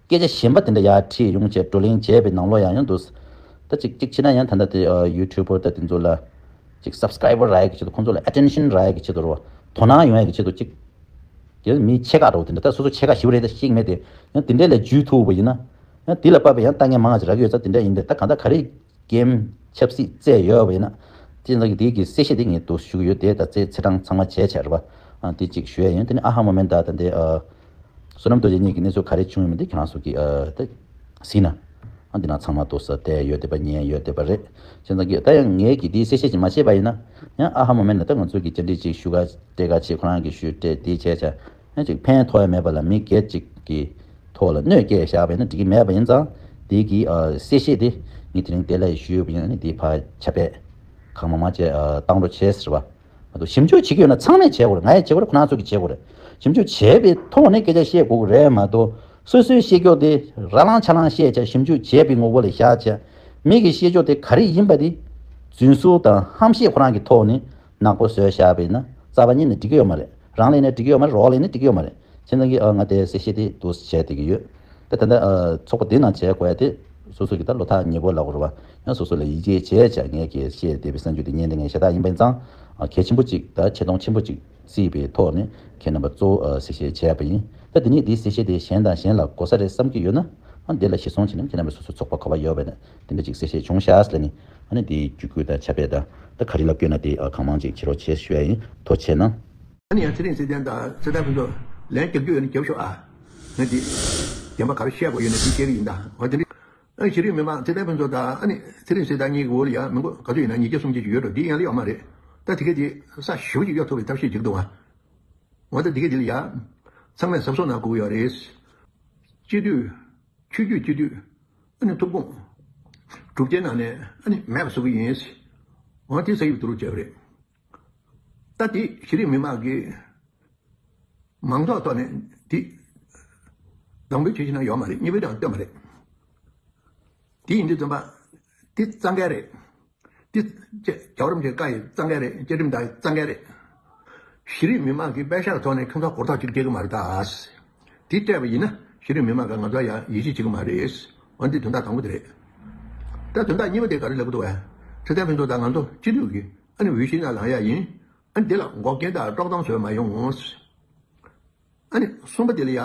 སྐད་ཆ་གཞན་པ་དེ་འདྲ་ཡར་ཁྲིད་ཡོང་བྱས་བགྲོ་གླེང་བྱས་པའི་ནང་ལོགས་ཡང་ཡང་འདུག་ད་ཅིག་ཅིག་བྱས་ན་ཡང་ད་ལྟ་དེ་ཡུ་ཊུབ་པར་ད་དེ་ཚོ་ལ་ཅིག་སབ་སི་ཀ་རའི་བར་རག་ཡ་གི་ཆེད་དུ། ཁོང་ཚོ་ལ་ཨེ་ཊེན་ཤན་རག་ཡ་གི་ཆེད་དུ་རོ། དོ་སྣང་ཡོང་ཡ་གི་ཆེད་དུ་ཅིག་དེ་མི་ཆེ་ཁག་འདྲ་བོ་དེ་འདྲ། ད་སོ་སོ་ཆེ་ཁག་ཞེ་པོ་རེད་ད་ཤེས་ཀྱི་མེད་དེ། ཡང་དེ་འདྲ་ལ་འཇུས་ཐུབ་པ་ཡིན་ན། ཡང་དེ་ལ་དཔག་པའི་ཡང་ལྟ་མཁན་མང་ང་ཅིག་རག་གི་ཡོད་ཙང་དེ་འདྲ་ཡིན་ཏེ། ད་གང་ལྟར་ག་རེ་གེམ་ཆབ་སྲིད་རྩེད་ཡོད་པ་ཡིན་ན། དེ་ཚོ་གི་དེ་གི་གསལ་བཤད་དེ་ངས་འདུག་ཞུ་གི་ཡོད་དེ། ད་རྩེད་ཚེས་གྲངས་ཚང་མ་བྱས་བྱས་རེད་པ། ཨ་དེ་གཅིག་ཞུ་ཡ་ཡིན། དེ་ནས་ཨ་ཧ་མོ་མན་ད་ད་འདི་ཨ་བསོད་ནམས་རྡོ་རྗེ་གཉིས་ཀྱི་གནས་ཚུལ་ག་རེ་བྱུང་ཡོད་མེད་དེ་ཁྱེད་རང་ཚོ་གིས་ཨ་ད་གཟིགས་ན། ཨ་འདི་ན་ཚང་མ་འདུག་ས་བལྟས་ཡོད་བསྡད་པ་ཉན་ཡོད་བསྡད་པ་རེད། བྱས་ཙང་གི་ད་ཡང་ངས་གི་དེའི་གསལ་བཤད་ཅིག་མ་བྱས་པ་ཡིན་ན། ཡང་ཨ་ཧ་མོ་མན་ལ་ད་ང་ཚོ་གི་བཅར་འདྲི་ཅིག་ཞུ་ག་སྤྲད་ག་བྱས། ཁོ་རང་གིས་ཞུས་སྤྲད་དེ་བྱས་བྱས། ཡང་ཅིག་ཕན་ཐོགས་ཡ་མེད་པ་ལ་མི་སྒེར་ཅིག་གི་ཐོག་ལ་གནོད་སྐྱེལ་བཞག་པ་ཡིན་ན་འགྲིག་གི་མེད་པ་ཡིན་ཙང་། དེ་གི་ཨ་གསལ་བཤད་དེ་ངས་དེ་རིང་དེ་ལ་ཡི་ཞུས་པ་ཡིན་ན་ནི་དེ་ཕར་ཁྱབ་སྤེལ་གང་མང་མང་བྱས་ཨ་བཏང་རོགས་བྱས་ཟེར་བ། མ་གཏོགས་ཞིབ་འཇུག་བྱེད་ཀྱི་ཡོད་ན་ཚང་མས་བྱེད་དགོས་རེད། ང་ཡིས་བྱེད་དགོས་རེད། ཁོ་རང་ཚོ་གིས་བྱེད་དགོས་རེད། ཞིབ་འཇུག་བྱས་པའི་ཐོག་ནས་སྐད་ཆ་བཤད་དགོས་ཀྱི་རེད་མ་གཏོགས། སོ་སོའི་བཤད་ཕྱོགས་དེ་ར་ལང་ཆ་ལང་བཤད་བྱས་ཞིབ་འཇུག་བྱས་པའི་ངོ་བོ་ལ་བཞག་བྱས། མི་གི་བཤད་ཕྱོགས་དེ་ག་རེ་ཡིན་པ་དེ་རྫུན་བཟོ་དང་ཧམ་བཤད་ཁོ་རང་གི་ཐོག་ནས་ནག་པོ་བཟོས་བཞག་པ་ཡིན་ན་རྩ་བ་ཉིད་ནས་འགྲིག་གི་ཡོད་མ་རེད། རང་ལ་ཡིན་ན་འགྲིག་གི་ཡོད་མ་རེད། རོགས་ལ་ཡིན་ན་འགྲིག་གི་ཡོད་མ་རེད། བྱས་ཙང་གི་ཨ་ང་དེ་གསལ་བཤད་དེ་འདུག་བྱས་བསྡད་ཀྱི་ཡོད། ད་ད་ལྟ་ཨ་ཚོགས་པ་དེ་ནང་བྱེད་དགོས་ཡ་དེ་སོ་སོ་གི་ད་བློ་ཐག་ཉེ་པོ་ལབ་དགོས་རེད་བ། ཡང་སོ་སོ་ལ་ཡིད་ཆེས་བྱས་བྱས་ངས་ཀྱི་བཤད་བསྡད་པའི་གསར་འགྱུར་དེ་ཉན་བསྡད་མཁན་ཞེ་དྲག་ཡིན་པ་ཡིན་ཙང་། ཨ་གལ་ཆེན་པོ་གཅིག་དང་ཆེ་མཐོང་ཆེན་པོ་གཅིག་བརྩིས་པའི་ཐོག་ནས་ཁྱེད་རྣམ་པ་གཙོ་བོ་ཨ་གསལ་བཤད་བྱས་པ་ཡིན། ད་དེ་ནས་དེའི་གསལ་བཤད་དེ་གཞན་དང་གཞན་ལ་གོ་ས་རེད་བསམ་གྱི་ཡོད་ན། ཨ་འདི་ལ་གཞིར་བཟུང་བྱས་ནས་ཁྱེད་རྣམ་པ་སོ་སོ་ཚོགས་པ་ག་པར་ཡོད་པ་ཡིན་ན་དེ་འདྲ་ཅིག་གསལ་བཤད་བྱུང་ཤག་ཟེར་ནས། ཨ་ནི་དེའི་བརྒྱུད་སྐུལ་དང་ཁྱབ་སྤེལ་དང་ད་ག་རེ་ལབ་དགོས་ན་དེ་ཨ་གང་མང་ཅིག་བྱེད་རོགས་བྱེད་ཞུ་ཡ་ཡིན། ཐུགས་རྗེ་ཆེ་གནང་། ཨ་ནི་ཡང་ཚེ་རིང་ཚེ་བརྟན་དང་ཚེ་བརྟན་ཕུན་ཚོགས་ལན་རྒྱག་རྒྱུ་ཡོད་ན་རྒྱབ་ཤོག་ཨ། ང་འདི་བདེན་པ་ག་རེ་བཤད་དགོས་ཡོད་ན་དེ་བཤད་གི་ཡིན་ད། འོ་དེ་འདྲ། ཨ་གཞི་རིམ་མི་མང་ཚེ་བརྟན་ཕུན་ཚོགས་དང་ཨ་ནི་ཚེ་རིང་ཚེ་བརྟན་གཉིས་ཀྱི་འོག་ལ་ཡང་མི་མགོ་ག་ཚོད་ཡིན་ན་ཉིས་བརྒྱ་སུམ་བརྒྱ་ཅིག་ཡོད་འགྲོ། འདི་ཡན་ལ་ཡོད་མ་རེད། ད་དེ་ག་དེ་ས་ཞེ་པོ་ཅིག་གཡོ་ཐུབ་པའི་ཐབས་ཤེས་བྱེད་ཀྱི་འདུག་ཨ། འོ་ད་འདི་ག་འདི་ལ་ཡ། ཚང་མས་གཟབ་གཟབ་གནང་དགོས་ཀྱི་ཡོད་རེད། སྤྱི་འཐུས། ཆོས་བརྒྱུད་སྤྱི་འཐུས། ཨ་ནི་ཐུགས་དགོངས། གྲུབ་ཆའི་ནང་ནས་ཨ་ནི་མེད་པ་བཟོ་གི་ཡིན། འོ་དེ་ས་ཡིབ་བསྡུ་རུ་བྱས་པ་རེད། ད་དེ་གཞི་རིམ་མི་མང་གིས་མང་ཚོགས་ཐོག་ནས་དེ་དང་པོའི་ཆོས་བཞིན་ན་ཡོད་མ་རེད། གཉིས་པའི་དང་བཏོན་པ་རེད། དེ་ཡིན་དུས་ཙམ་པ་དེ་གཙང་གལ་རེད། དེ་བཅས་རྒྱལ་བ་རིན་པོ་ཆེའི་བཀའ་ཡི་གཙང་གལ་རེད། བཅའ་ཁྲིམས་དང་གཙང་གལ་རེད། གཞི་རིམ་མི་མང་གིས་པད་ཤག་ཐོག་ནས་ཁྱོད་ཚོ་གོ་རྟོགས་ཅིག་སྤྲད་ཀྱི་མ་རེད་ད། དེ་སྤྲད་པ་ཡིན་ན་གཞི་རིམ་མི་མང་གིས་ང་ཚོ་ཡང་ཡིད་ཆེས་བྱེད་ཀྱི་མ་རེད། འོན་ཏེ་དོན་དག་དང་པོ་དེ་རེད། ད་དོན་དག་གཉིས་པ་དེ་ག་རེ་ལབ་ཀྱི་འདུག་བས། ཚེ་བརྟན་ཕུན་ཚོགས་དང་ང་ཚོ་སྤྱི་འཐུས་ཀྱིས་ཨ་ནི་འོས་གཞིའི་ནང་ལངས་ཡ་ཡིན། ཨ་ནི་དེ་ལ་འགོག་རྐྱེན་དང་དཀྲོག་གཏམ་བཟོས་མ་ཡོང་ངོ་། ཨ་ནི་གསུམ་པ་དེ་ལ་ཡ།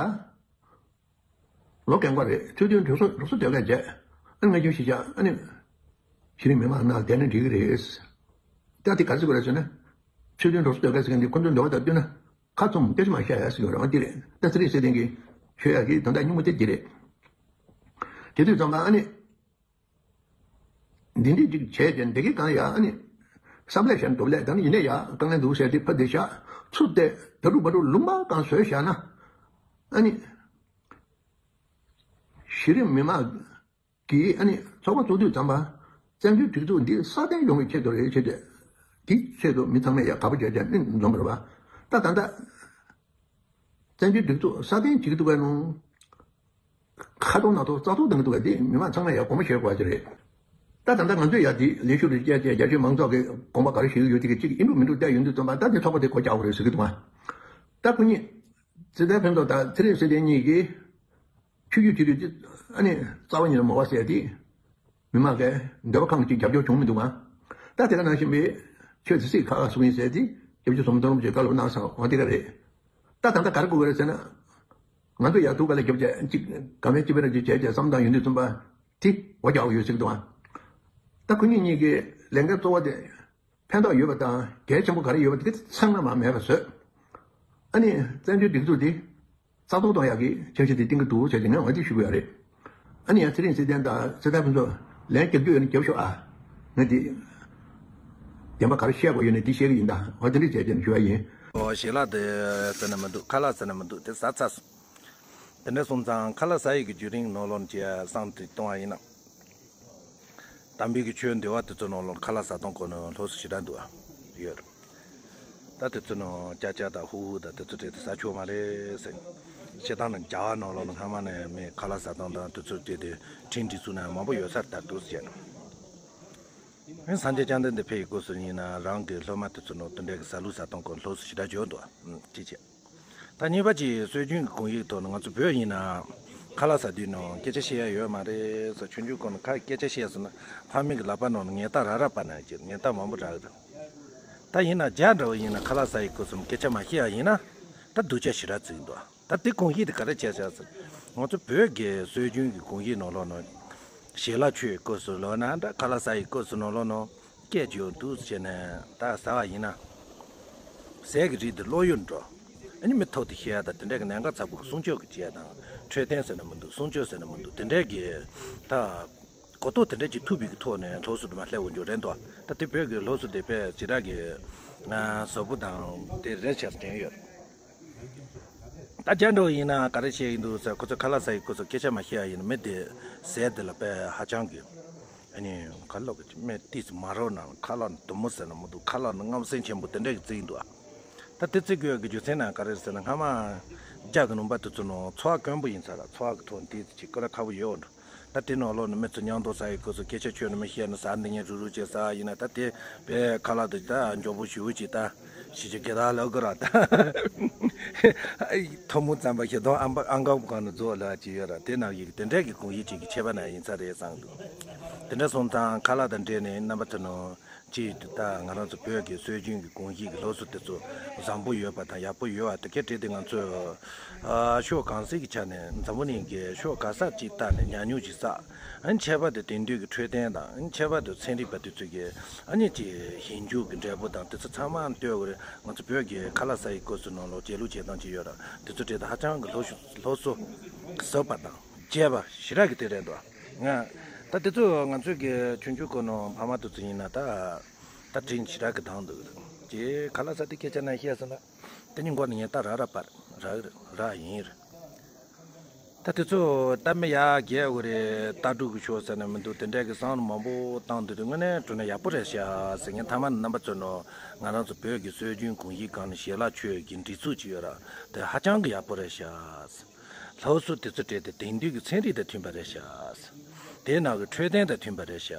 ལོ་རྒན་པ་རེད། ཚུལ་མཐུན་གྲོས་ཚོགས་གྲོས་ཚོགས་སྡོད་མཁན་བྱས། ཨ་ནི་ང་ཁྱོད་ཤི་ཆག་ཨ་ནི་གཞི་རིམ་མི་མང་ནང་བསྡད་ན་འགྲིག་གི་རེད། ད་དེ་ག་ཚོད་རེད་ཟེར་ན། ཚུལ་མཐུན་གྲོས་ཚོགས་སྡོད་མཁན་ཟེར་མཁན་དེ་ཁོ་ཚོའི་འདོད་པ་དང་བསྟུན་ན་ཁ་བཙུམ་སྐད་ཆ་མ་བཤད་ཡ་ཟེར་གྱི་རེད། འོ་དེ་རེད། ད་ཚེ་རིང་བསོད་བསྟན་གྱིས་ཤོད་ཡ་གི་དོན་དག་སྙིང་པོ་དེ་འདི་རེད། དེ་དུས་ཙམ་པ་ཨ་ནི། འདི་འདྲ་ཅིག་བྱས་ཏེ་འདི་གི་གང་ཡང་ཨ་ནི། བསམ་ལས་བྱས་འགྲོ་ལས་དང་ཡིན་ནའི་ཡ་དཀའ་ངལ་འདུག་ཟེར་ཏེ་ཕ་འདི་བཞག་ཚུར་བལྟས་ད་ལུག་པ་ལུག་ལུང་པ་གང་བཟོས་བཞག་ན། ཨ་ནི། གཞི་རིམ་མི་མང་གིས་ཨ་ནི་ཚོགས་པ་བཙུགས་དུས་ཙམ་པ། བཙན་བྱོལ་སྒྲིག་འཛུགས་འདི་སྲ་བརྟན་ཡོང་བའི་ཆེད་དུ་རེད་ཟེར་ཏེ། དེའི་ཆེད་དུ་མི་ཚང་མས་ཡ་དགའ་པོ་བྱས་བྱས་མི་འཛོམས་པ་རེད་པ། ད་ད་ལྟ། བཙན་བྱོལ་སྒྲིག་འཛུགས་སྲ་བརྟན་བྱེད་ཀྱི་འདུག་གས་ནོ། ཁ་ཐོག་ནང་ཐོག་རྩ་གཏོར་གཏོང་གི་འདུག་གས་དེ་མི་མང་ཚང་མས་ཡང་དགོངས་པ་བཞེས་དགོས་པ་ཅིག་རེད། ད་ད་ལྟ་ང་ཚོས་ཡང་དེ་ལས་ཞུགས་རེ་བྱས་བྱས་རྒྱ་ཆེའི་མང་ཚོགས་ཀྱིས་དགོངས་པ་ག་རེ་བཞེས་ཀྱི་ཡོད་དེ་གཅིག་ཡིན་འགྲོ་མིན་འགྲོ་བལྟས་ཡོང་དུས་ཙམ་པ་ད་དེ་ཚོགས་པ་དེ་སྒོ་རྒྱག་དགོས་རེད་ཟེར་གྱི་འདུག་ཨ། ད་སྐུ་ཉིད་ཚེ་བརྟན་ཕུན་ཚོགས་དང་ཚེ་རིང་བསོད་བསྟན་གཉིས་ཀྱིས་ཆོས་བརྒྱུད་སྤྱི་འཐུས་དེ་ཨ་ནི་རྩ་བ་ཉིད་ནས་མ་དགོས་ཟེར་དེ། མི་མང་གིས་འདོད་པ་ཁེངས་ཅིག་རྒྱབ་སྐྱོར་བྱུང་མི་འདུག་ག་ད་དེ་ག་ནང་བཞིན་པའི་ཆོས་དེ་སྲིད་ཁག་ཁག་སུ་ཡིན་ཟེར་ཏེ་སྐྱབས་རྗེ་ཟམ་གདོང་རིན་པོ་ཆེས་བཀའ་སློབ་གནང་སོང་། འོ་དེ་ག་རེད། ད་ད་ལྟ་ག་རེ་དགོས་ཀྱི་རེད་ཟེར་ན། ང་ཚོ་ཡར་ཐུག་ག་ལ་རྒྱབ་བྱས་གཅིག་ག་མེད་ཅི་བེ་ར་ཅིག་བྱས་བྱས་བསམ་བཏང་ཡོང་དུས་ཙམ་པ་དེ་འོ་རྒྱག་ཡོད་ཟེར་གི་འདུག་ག་ད་ཁོ་གཉིས་གཉིས་ཀྱི་ལས་འགན་གཙོ་བོ་དེ་ཕན་ཐོགས་ཡོད་པ་དང་གལ་ཆེན་པོ་ག་རེ་ཡོད་པ་དེ་ག་ཚང་མ་མ་མེད་པ་བཟོས། ཨ་ནི་བཙན་བྱོལ་སྒྲིག་འཛུགས་དེ། རྩ་གཏོར་གཏོང་ཡག་གི་འཆར་གཞི་དེ་བཏིང་གི་འདུག་ཟེར་ཏེ་ངས་འོ་དེ་ཞུ་གི་ཡོད་རེད། ཨ་ནི་ཡང་ཚེ་རིང་ཚེ་བརྟན་དང་ཚེ་བརྟན་ཕུན་ཚོགས་ལན་རྒྱབ་རྒྱུ་ཡོད་ན་རྒྱབ་ཤོག་ཨ། ངས་དེ་བདེན་པ་ག་རེ་བཤད་དགོས་ཡོད་ན་དེ་བཤད་གི་ཡིན་ད། འོ་དེ་འདྲ་བྱས་ཏེ་ཞུ་བ་ཡིན། ཨོ་ཞལ་ལག་དེ་ཟེར་ན་མི་འདུག་ཁ་ལག་ཟེར་ན་མི་འདུག་དེ་ཟ་ཚར་སོང་། དེ་འདྲ་སོང་ཙང་ཁ་ལག་ཟ་ཡི་གི་བརྒྱུད་རིམ་ནང་ལོགས་ཀྱི་བསམ་དེ་གཏོང་བ་ཡིན་ན། དམ་པའི་གི་ཆོས་འདུལ་བ་དེ་ཚོ་ནང་ལོགས་ཁ་ལག་ཟ་སྟངས་སྐོར་ནས་སློབ་གསོ་ཞེ་དྲག་འདུག་ཨ། ཡོད་རེད། ད་དེ་ཚོ་ནང་ཅ་ཅ་དང་ཧུ་ཧུ་དང་དེ་ཚོ་སྤྲད་དེ་ཟ་ཆོག་མ་རེད་ཟེར། སྤྱིར་བཏང་ནས་རྒྱ་གར་ནང་ལོགས་ལ་སྔ་མ་ནས་མི་ཁ་ལག་ཟ་སྟངས་དང་དེ་ཚོ་སྤྲད་དེ་ཁྲིམས་སྒྲིག་ཚུལ་ནང་མང་པོ་ཡོད་ས་རེད། ད་འདུག་ཟེར་ནས། ཨེ་སངས་རྒྱས་བཅོམ་ལྡན་འདས་ཕེབས་ཡི་སྐབས་སུ་ཡིན་ན་རང་གི་སློབ་མ་དེ་ཚོ་ནང་དེ་འདྲའི་གི་ཟ་ལུགས་ཟ་སྟངས་སྐོར་སློབ་གསོ་ཞེ་དྲག་བྱོས་འདུག་ཨ། ཅི་བྱེད། ད་གཉིས་པ་གཅིག་སྲོལ་རྒྱུན་གྱི་དགོངས་ཡིག་ཐོག་ནས་ང་ཚོ་བོད་ཡིན་ན་ཁ་ལག་ཟ་དུས་ནང་སྐད་ཆ་བཤད་ཡ་ཡོད་མ་རེད་ཟེར། ཆུང་ཆུང་སྒང་ནས་ཁ་སྐད་ཆ་བཤད་སོང་ན་ཕ་མའི་གི་ལག་པ་ནང་ནས་ངན་རྟགས་རག་རག་པ་ན་ཅིག་ངན་རྟགས་མང་པོ་རག་གི་རེད། ད་ཡིན་ན་རྒྱ་འདྲ་བོ་ཡིན་ན་ཁ་ལག་ཟ་ཡི་སྐབས་སུ་སྐད་ཆ་མ་བཤད་ཡ་ཡིན་ན་ད་སྡུག་ཅག་ཞེ་དྲག་བརྩི་གི་འདུག་ད་དེ་དགོངས་གཞི་དེ་ག་རེ་བྱས་བྱས་ཟེར། ང་ཚོ་བོད་ཀྱི་སྲོལ་རྒྱུན་གྱི་དགོངས་གཞི་ནང་ལོགས་ནང་ཞལ་ལག་མཆོད་སྐབས་སུ་ལོ་ན་འདྲ་ཁ་ལག་ཟ་ཡི་སྐབས་སུ་ནང་ལོགས་ནང་སྐད་ཅིག་ཡོང་འདུག་ཟེར་ནས་ད་ཟ་བ་ཡིན་ན། ཟས་ཀྱི་རིགས་དེ་བློ་ཡུལ་འགྲོ། ཨ་ནི་མི་ཐོག་ཏུ་བཤད་ཡ་དང་དེ་འདྲ་གི་གནད་འགག་ཚ་པོ་གི་སྲུང་སྐྱོབ་ཀྱི་བྱས་དང་འཕྲོད་བསྟེན་ཟེར་ན་མི་འདུག་སྲུང་སྐྱོབ་ཟེར་ན་མི་འདུག་དེ་འདྲའི་གི་ད། གོ་རྟོགས་དེ་འདྲ་ཅིག་ཐུབ་པའི་གི་ཐོག་ནས་སློབ་གསོ་དུ་མ་སླེབས་འོང་རྒྱུ་རེད་འདུག་ད་དེ་བོད་ཀྱི་སློབ་གསོ་དེ་དཔེ་ཇི་འདྲ་གི་ཟབ་པོ་དང་དེ་རེད་ཆེར་དྲན་ཡོད། ད་རྒྱ་འགྲོ་ཡིན་ན་ག་རེ་བཤད་ཡིན་འདུག་ཟེར། ཁོ་ཚོ་ཁ་ལག་ཟ་ཡི་ཁོ་ཚོ་སྐད་ཆ་མ་བཤད་ཡ་ཡིན་ན་མི་དེ་ཟས་དེ་ལ་དཔེ་ཧ་ཅང་གི་ཨ་ནི་ག་ལོག་གི་སྨན་ཏིས་མ་རོ་ན་ཁ་ལག་ནི་དུ་མོ་ཟེར་ན་མི་འདུག་ཁ་ལག་ནི་རྔམ་སེམས་ཆེན་པོ་དེ་འདྲ་གི་བརྩི་ཡིན་འདུག་ད་དེ་བརྩི་དགོས་ཀྱི་རྒྱུ་མཚན་ན་ག་རེ་ཟེར་ན་སྔ་མ་རྒྱ་གི་ལུང་པ་དེ་ཚོ་ནང་འཚོ་བ་དཀོན་པོ་ཡིན་ས་ར། འཚོ་བ་གི་ཐོག་ཏིས་ཅིག་ཀོ་ལ་ཁ་བོ་ཡོད་འགྲོ། ད་དེ་ནང་ལོགས་ནས་མི་ཚོ་མཉམ་དུ་ཟ་ཡི་སྐབས་སུ་སྐད་ཆ་ཆོད་ནས་མི་བཤད་ན་ཟ་འདི་ངས་རུ་རུ་བྱས་ཟ་ཡིན་ན་ད་དེ་བས་ཁ་ལག་དེ་ད་མགྱོགས་པོ་ཞུ་ཅིག་ད་ཞི་ཅི་གེ་ད་ལབ་གི་ར། ད་ཐོན་མུ་ཙམ་པ་ཞིག་དང་ཨམ་པ་ཨང་ཀང་གང་ནས་རྫོགས་ལ་ཅི་ཡོད་ར། དེ་ནང་ཡིག་དེ་འདྲས་ཀྱི་གོང་ཡིག་ཅིག་གི་ཆད་པ་ན་ཡིན་ས་རེད་བསམ་འདུག་དེ་འདྲ་སོང་ཙང་ཁ་ལག་དང་འབྲེལ་ནས་རྣམ་པ་ཚོ་ནང་ཅིག་ད་ང་རང་ཚོ་བོད་ཀྱི་སྲོལ་རྒྱུན་གྱི་གོང་ཡིག་གི་སློབ་གསོ་དེ་ཚོ་བཟང་པོ་ཡོད་པ་དང་ཡག་པོ་ཡོད་པ་དེ་གའི་གྲས་དེ་ང་ཚོས་ཨ་ཕྱོགས་གང་ཟག་གི་ཆ་ནས་འཛམ་བུ་གླིང་གི་ཕྱོགས་ག་ས་ཅིག་བལྟས་ནས་ཉམས་མྱོང་ཅིག་བསགས། ཨ་ནི་ཁྱད་པར་དུ་དེང་དུས་ཀྱི་འཕྲོད་བསྟེན་དང་ཨ་ནི་ཁྱད་པར་དུ་ཚན་རིག་པ་དེ་ཚོ་གིས་ཨ་ནི་ཅིག་ཞིབ་འཇུག་གི་འབྲས་བུ་དང་དེ་ཚོ་ཚང་མ་ལྟོས་དགོས་རེད། ང་ཚོ་བོད་ཀྱི་ཁ་ལག་ཟ་ཡི་སྐབས་སུ་ནང་ལོགས་བྱེད་ལུགས་བྱེད་སྟངས་ཅིག་ཡོད་ར། དེ་ཚོ་འབྲེལ་དུ་ཧ་ཅང་གི་སློབ་ཞུ་སློབ་གསོ་ཟབ་པ་དང་རྒྱས་པ་ཞེ་དྲག་གི་དེ་རེད་འདུག་ང་ད་དེ་ཚོ་ང་ཚོའི་གི་ཆུང་ཆུང་སྒང་ནས་ཕ་མ་དེ་ཚོ་ཡིན་ན་ད་ད་དྲིན་ཞེ་དྲག་གི་དང་འདུག་ཅེས་ག་ལ་ས་དེ་སྐད་ཆ་ནང་བཤད་སོང་ན། དེ་ནི་མགོ་ནས་ངས་ད་ར་ར་པར་ར་ར་ཡིན་རེད། ད་དེ་ཚོ་ད་མི་ཡ་རྒྱལ་བོ་རེད། ལྟ་གྲུབ་ཀྱི་ཕྱོགས་ཟེར་ན་མི་འདུག་དེ་འདྲའི་གི་བསམ་བློ་མང་པོ་བཏང་དུས་དེ་དངོས་གནས་དྲང་གནས་ཡག་པོ་རེད་ཤག་ཟེར། ངས་མཐའ་མ་ནས་རྣམ་པ་ཚོ་ནང་ང་རང་ཚོ་བོད་ཀྱི་སྲོལ་རྒྱུན་གོམས་གཤིས་སྒང་ནས་ཞལ་ལག་མཆོད་ཀྱི་སྒྲིག་འཛུགས་ཅིག་ཡོད་ར། དེ་ཧ་ཅང་གི་ཡག་པོ་རེད་ཤག་སློབ་གསོ་དེ་ཚོ་སྤྲད་དེ་དེང་དུས་ཀྱི་ཚན་རིག་དང་མཐུན་པ་རེད་ཤག་དེའི་ནང་གི་འཕྲོད་བསྟེན་དང་མཐུན་པ་རེད་ཤག་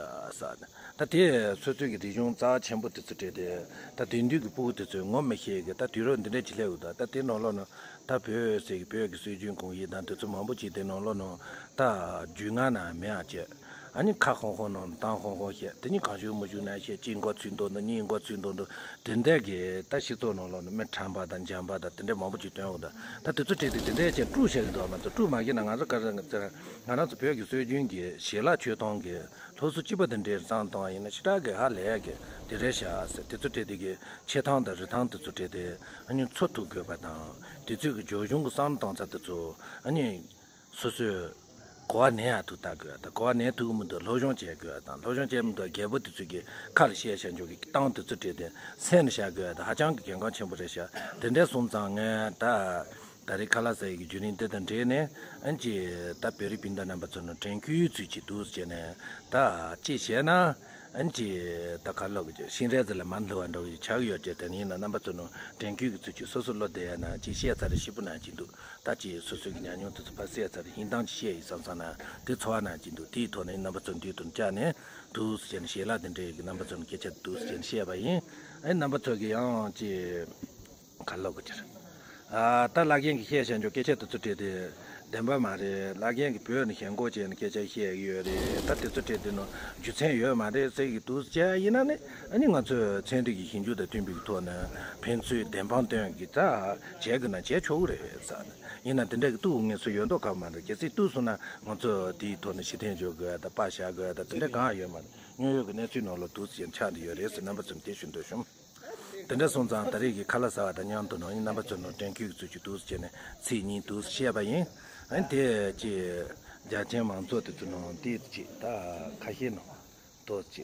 ད་དེ་སོ་སོའི་གི་རིག་གཞུང་རྩ་ཆེན་པོ་དེ་ཚོ་སྤྲད་དེ་ད་དེང་དུས་ཀྱི་ཕྲུ་གུ་དེ་ཚོས་ངོ་མི་ཤེས་གི། ད་དུས་རབས་འདི་འདྲ་ཅིག་སླེབས་ཡོད། ད་ད་དེ་ནང་ལོགས་ནང་ད་བོད་ཟེར་གི་བོད་ཀྱི་སྲོལ་རྒྱུན་གོམས་གཤིས་དང་དེ་ཚོ་མང་པོ་ཅིག་དེ་ནང་ལོགས་ནང་ད་རྒྱུས་མངའ་ནང་མེད་ཨ་ཅེ། ཨ་ནི་ཁ་ཧོང་ཧོང་ནང་བཏང་ཧོང་ཧོང་བཤད། དེ་གཉིས་གང་བྱུང་མི་བྱུང་ནང་བཤད། གཅིག་མགོ་ཚོས་འདུག་འདུག་གཉིས་མགོ་ཚོས་འདུག་འདུག་དེ་འདྲ་གི་ད་སྤྱི་ཚོགས་ནང་ལོགས་ནས་མི་ཁྲམ་པ་དང་འཇམ་པ་དང་དེ་འདྲ་མང་པོ་ཅིག་སྟོན་འོང་། ད་ད་དེ་ཚོ་བྲིས་ཏེ་དེ་འདྲ་ཅན་དཀྲུག་བྱེད་ཀྱི་འདུག་མ་གཏོགས་དཀྲུག་མ་བྱེད་ན་ང་ཚོ་ག་རེ་ང་ཚོ་བོད་ཀྱི་སྲོལ་རྒྱུན་གྱི་ཞལ་ལག་མཆོད་སྟངས་ཀྱི་སློབ་གསོ་གཅིག་པ་དེ་འདྲའི་བཟང་བཏང་བ་ཡིན་ན་ཞེ་དྲག་གི་ཧ་ལས་ཀྱི་དེ་རེད་ཤག་ཟེར། དེ་ཚོ་བྲིས་ཏེ་གི་ཆེ་ཐང་དང་རི་ཐང་དེ་ཚོ་བྲིས་ཏེ་ཨ་ནི་འཚོ་ཐུབ་དགོས་པ་དང་དེ་ཚོའི་གི་སྦྱོར་གཞུང་གི་བསམ་བློ་གཏོང་ཚད་དེ་ཚོ་ཨ་ནི། སོ་སོས་གོ་བ་ལེན་ཡག་ཐུག་ལྟ་དགོས། ད་གོ་བ་ལེན་ཐུབ་ཀྱི་མི་འདུག་སློབ་སྦྱོང་བྱེད་དགོས་དང་། སློབ་སྦྱོང་བྱེད་མི་འདུག་རྒད་པོ་དེ་ཚོས་ཀྱི་ཁ་ལ་བཤད་བྱ་འཇོག་གི་སྟངས་དེ་ཚོ་བྲིས་ཏེ་སེམས་ལ་བཞག་དགོས་ད་ཧ་ཅང་གི་གལ་འགངས་ཆེན་པོ་རེད་ཤག་དེ་འདྲ་སོང་ཙང་ངས་ད་ད་རེས་ཁ་ལག་ཟ་ཡི་གི་བརྒྱུད་རིམ་འདི་དང་འབྲེལ་ནས་ཨ་ནི་ཅིག་ད་བོད་རིགས་སྤུན་ཟླ་རྣམ་པ་ཚོ་ནང་དྲན་སྐུལ་ཚུལ་གྱིས་འདུག་ཟེར་ནས་ད་ཅིག་བྱས་ན། ཨ་ནི་ཅིག་ད་ག་ལོག་གི་ཤིང་རས་ཟེར་ལ་མར་ལྷུ་བ་འགྲོ་གི་ཆགས་ཀྱི་ཡོད་ཅེས། དེ་ནི་ཡིན་ན་རྣམ་པ་ཚོ་ནང་དྲན་སྐུལ་གྱི་ཚུལ་གྱིས་སོ་སོ་བློ་བདེ་ཡ་ན་ཅིག་བཤད་ཚར་རེ་ཞིབ་པོ་གནང་གི་འདུག་ད་ཅིག་སོ་སོའི་གི་ཉམས་མྱོང་དེ་ཚོ་ཕར་བཤད་ཚར་རེ་ཧིན་ཐང་ཅིག་བཤད་ཡིན་བསམ་བསམ་ན་དེ་ཚོར་བ་གནང་གི་འདུག་དེའི་ཐོག་ནས་རྣམ་པ་ཚོ་མདུན་དུ་བཅར་ནས་འདུག་ཟེར་ནས་ཞལ་ལག་དེ་འདྲའི་གི་རྣམ་པ་ཚོ་ནས་སྐད་ཆ་འདུག་ཟེར་ནས་བཤད་པ་ཡིན། ཨ་ནི་རྣམ་པ་ཚོ་གི་ཡང་ཅིག་ག་ལོག་གི་ཅིག་ཨ་ད་བླ་རྒན་གྱིས་བཤད་བྱ་འཇོག་སྐད་ཆ་དེ་ཚོ་བྲིས་ཏེ་བདེན་པ་མ་རེད། བླ་རྒན་གྱིས་བོད་ནས་ཞེན་ཁོག་བྱས་ནས་སྐད་ཆ་བཤད་ཀྱི་ཡོད་རེད། ད་དེ་ཚོ་བྲིས་ཏེ་ནོ་རྒྱུ་མཚན་ཡོད་མ་རེད་ཟེར་གྱི་འདུག་བྱས་ཡིན་ན་ནི་ཨ་ནི་ང་ཚོས་ཚན་རིག་གི་ཞིབ་འཇུག་དང་མཐུན་པའི་ཐོག་ནས་ཕན་ཚུན་བདེན་དཔང་སྟོན་གྱི་ད་བྱས་དགོས་ན་བྱས་ཆོག་གི་རེད་ཟེར། ཡིན་ན་དེ་འདྲ་གི་གཏུག་ངེས་སུ་ཡོད་མདོག་ཁ་མ་རེད། གལ་སྲིད་གཏུག་སོང་ན་ང་ཚོས་དེའི་ཐོག་ནས་ཕྱིར་འཐེན་འཇོག་དགོས་ད་པར་བཞག་དགོས་ད་དེ་འདྲ་གང་ཡང་ཡོད་མ་རེད། དངོས་ཡོད་ཀྱི་གནས་ཚུལ་ནང་ལ་འདུག་ཟེར་ཆགས་འདི་ཡོད་རེད་ཟེར་རྣམ་པ་ཚོར་དེ་ཞུ་འདོད་བྱུང་། དེ་འདྲ་སོང་ཙང་ད་རེས་ཀྱི་ཁ་ལག་ཟ་བ་དང་མཉམ་དུ་ནང་ཡིན་རྣམ་པ་ཚོ་ནང་དྲན་སྐུལ་གྱི་ཚུལ་གྱིས་འདུག་སེ་བྱས་ནས་ཚིག་གཉིས་འདུག་སེ་བཤད་པ་ཡིན། ཨ་ནི་དེ་ཅི་རྒྱ་ཆེན་མང་ཚོགས་དེ་ཚོ་ནང་དེ་ཅི་ད་ཁ་ཤས་ནང་ཏོག་ཅི་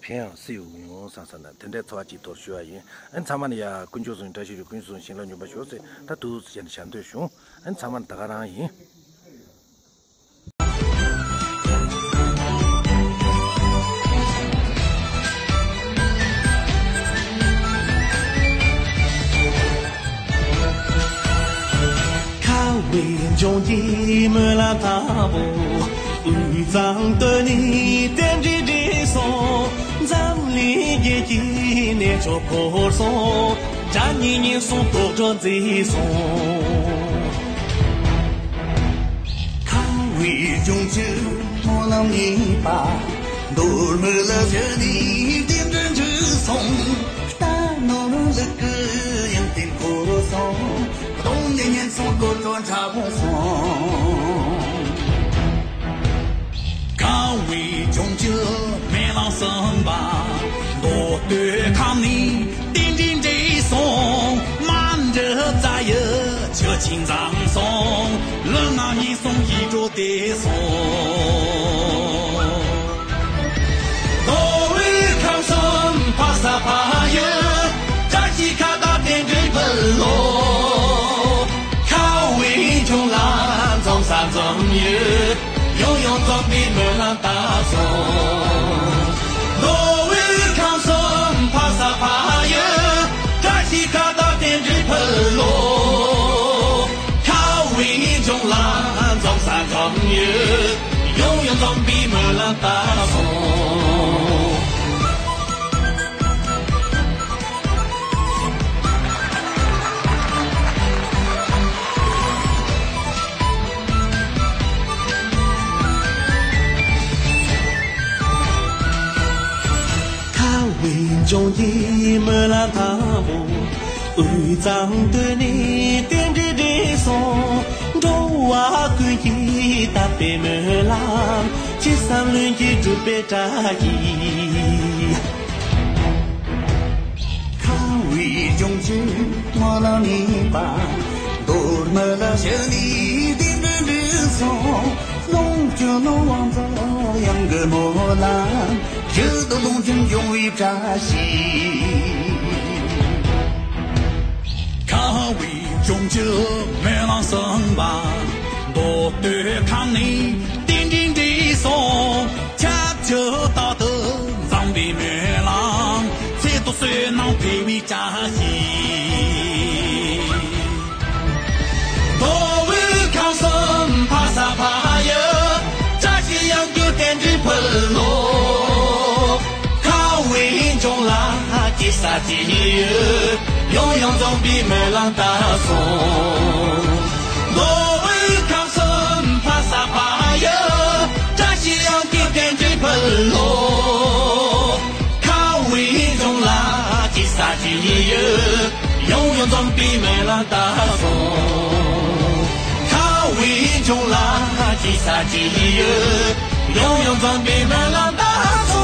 ཕན་ཡང་སྲིད་ཡོང་ཡོང་བསམ་བསམ་ན་དེ་འདྲའི་ཚོར་བ་ཅིག་དོར་ཞུ་བ་ཡིན། ཨ་ནི་ཚང་མ་ནི་ཡ་དཀོན་མཆོག་གསུམ་བཀྲ་ཤིས་ཤོག་དཀོན་མཆོག་གསུམ་བྱིན་རླབས་འབྱུང་བར་ཤོག་ཟེར་ད་འདུག་སེ་བྱས་ནས་བྱ་འདོད་བྱུང་། ཨ་ནི་ཚང་མ་ནི་ད་ག་རང་ཡིན། ཁ་བའི་འབྱུང་གི་སྨོན་ལམ་དང་པོ། དབུས་གཙང་སྟོད་ནས་རྟེན་འབྲེལ་འགྲིག་སོང་། འཛམ་གླིང་རྒྱལ་གྱི་གནས་མཆོག་བོར་སོང་། དགྲ་གཉེན་ཉེན་སོང་དོག་སྒྲོ་འཛིན་སོང་། ཁ་བའི་ལྗོངས་ཀྱི་སྨོན་ལམ་གཉིས་པ། མདོ་སྨད་ལ་བཞུགས་ནས་རྟེན་འབྲེལ་འགྲིག་སོང་། རྟ་ནོར་ལུག་གི་ཡོན་ཏན་འཁོར་སོང་། གདོང་ནས་ཉེན་སོང་དོག་སྒྲོ་འཁྲབ་སོང་། ཁ་བའི་ལྗོངས་ཀྱི་སྨོན་ལམ་གསུམ་པ། མདོ་སྟོད་ཁམས་ནས་རྟེན་འབྲེལ་འགྲིག་སོང་། མ་འདྲི་རྩ་ཡི་ཆུ་ཆེན་འཛོམས་སོང་། ལུས་ངག་ཉེན་སོང་ཡིད་འགྲོ་བདེ་སོང་། མདོ་དབུས་ཁམས་གསུམ་ཕ་ས་ཕ་ཡུལ། བཀྲ་ཤིས་ཁ་བརྡ་རྟེན་འབྲེལ་འབུལ་ལོ། ཁ་བའི་ལྗོངས་ལ་འཛོམས་ས་འཛོམས་ཡུལ། ཡང་ཡང་འཛོམས་པའི་སྨོན་ལམ་བཏབ་སོང་། མདོ་དབུས་ཁམས་གསུམ་ཕ་ས་ཕ་ཡུལ། བཀྲ་ཤིས་ཁ་བརྡ་རྟེན་འབྲེལ་འབུལ་ལོ། ཁ་བའི་ལྗོངས་ལ་འཛོམས་ས་འཛོམས་ཡུལ། ཡང་ཡང་འཛོམས་པའི་སྨོན་ལམ་བཏབ་སོང་། ཁ་བའི་ལྗོངས་ཀྱི་སྨོན་ལམ་དང་པོ། དབུས་གཙང་སྟོད་ནས་རྟེན་འབྲེལ་འགྲིག་སོང་། འགྲོ་བ་ཀུན་གྱི་དད་པའི་སྨོན་ལམ། ཅི་བསམ་ལྷུན་གྱིས་འགྲུབ་པའི་བཀྲ་ཤིས། ཁ་བའི་ལྗོངས་ཀྱི་སྨོན་ལམ་གཉིས་པ། མདོ་སྨད་ལ་བཞུགས་ནས་རྟེན་འབྲེལ་འགྲིག་སོང་། ལོངས་སྤྱོད་ནོར་དབང་འཛོམས་གཡང་གི་སྨོན་ལམ། ཡིད་དུ་ལོངས་སྤྱོད་འབྱུང་བའི་བཀྲ་ཤིས། ཀྱི་སྨོན་ལམ་གསུམ་པ། མདོ་སྟོད་ཁམས་ནས་རྟེན་འབྲེལ་འགྲིག་སོང་། ཆབས་ཅིག་རྟག་ཏུ་འཛོམས་པའི་སྨོན་ལམ། ཚེ་ཐུབ་བསོད་ནམས་འཕེལ་བའི་བྱ་ཞིག་མདོ་དབུས་ཁམས་གསུམ་ཕ་ས་ཕ་ཡུལ། བཀྲ་ཤིས་གཡང་རྒྱུད་རྟེན་འབྲེལ་ཕུལ་ལོ། ཁམས་དབུས་ལྗོངས་ལ་ཅི་ཟེར་ཅི་ཡོད། ཡང་ཡང་འཛོམས་པའི་སྨོན་ལམ་བཏབ་སོང་། མདོ་དབུས་ཁམས་གསུམ་ཕ་ས་ཕ་ཡུལ། བཀྲ་ཤིས་གཡང་རྒྱུད་རྟེན་འབྲེལ་ཕུལ་ལོ། ཁམས་དབུས་ལྗོངས་ལ་ཅི་ཟེར་ཅི་ཡོད། ཡང་ཡང་འཛོམས་པའི་སྨོན་ལམ་བཏབ་སོང་། ཁམས་དབུས་ལྗོངས་ལ་ཅི་ཟེར་ཅི་ཡོད། ཡང་ཡང་འཛོམས་པའི་སྨོན་ལམ་བཏབ་སོང་།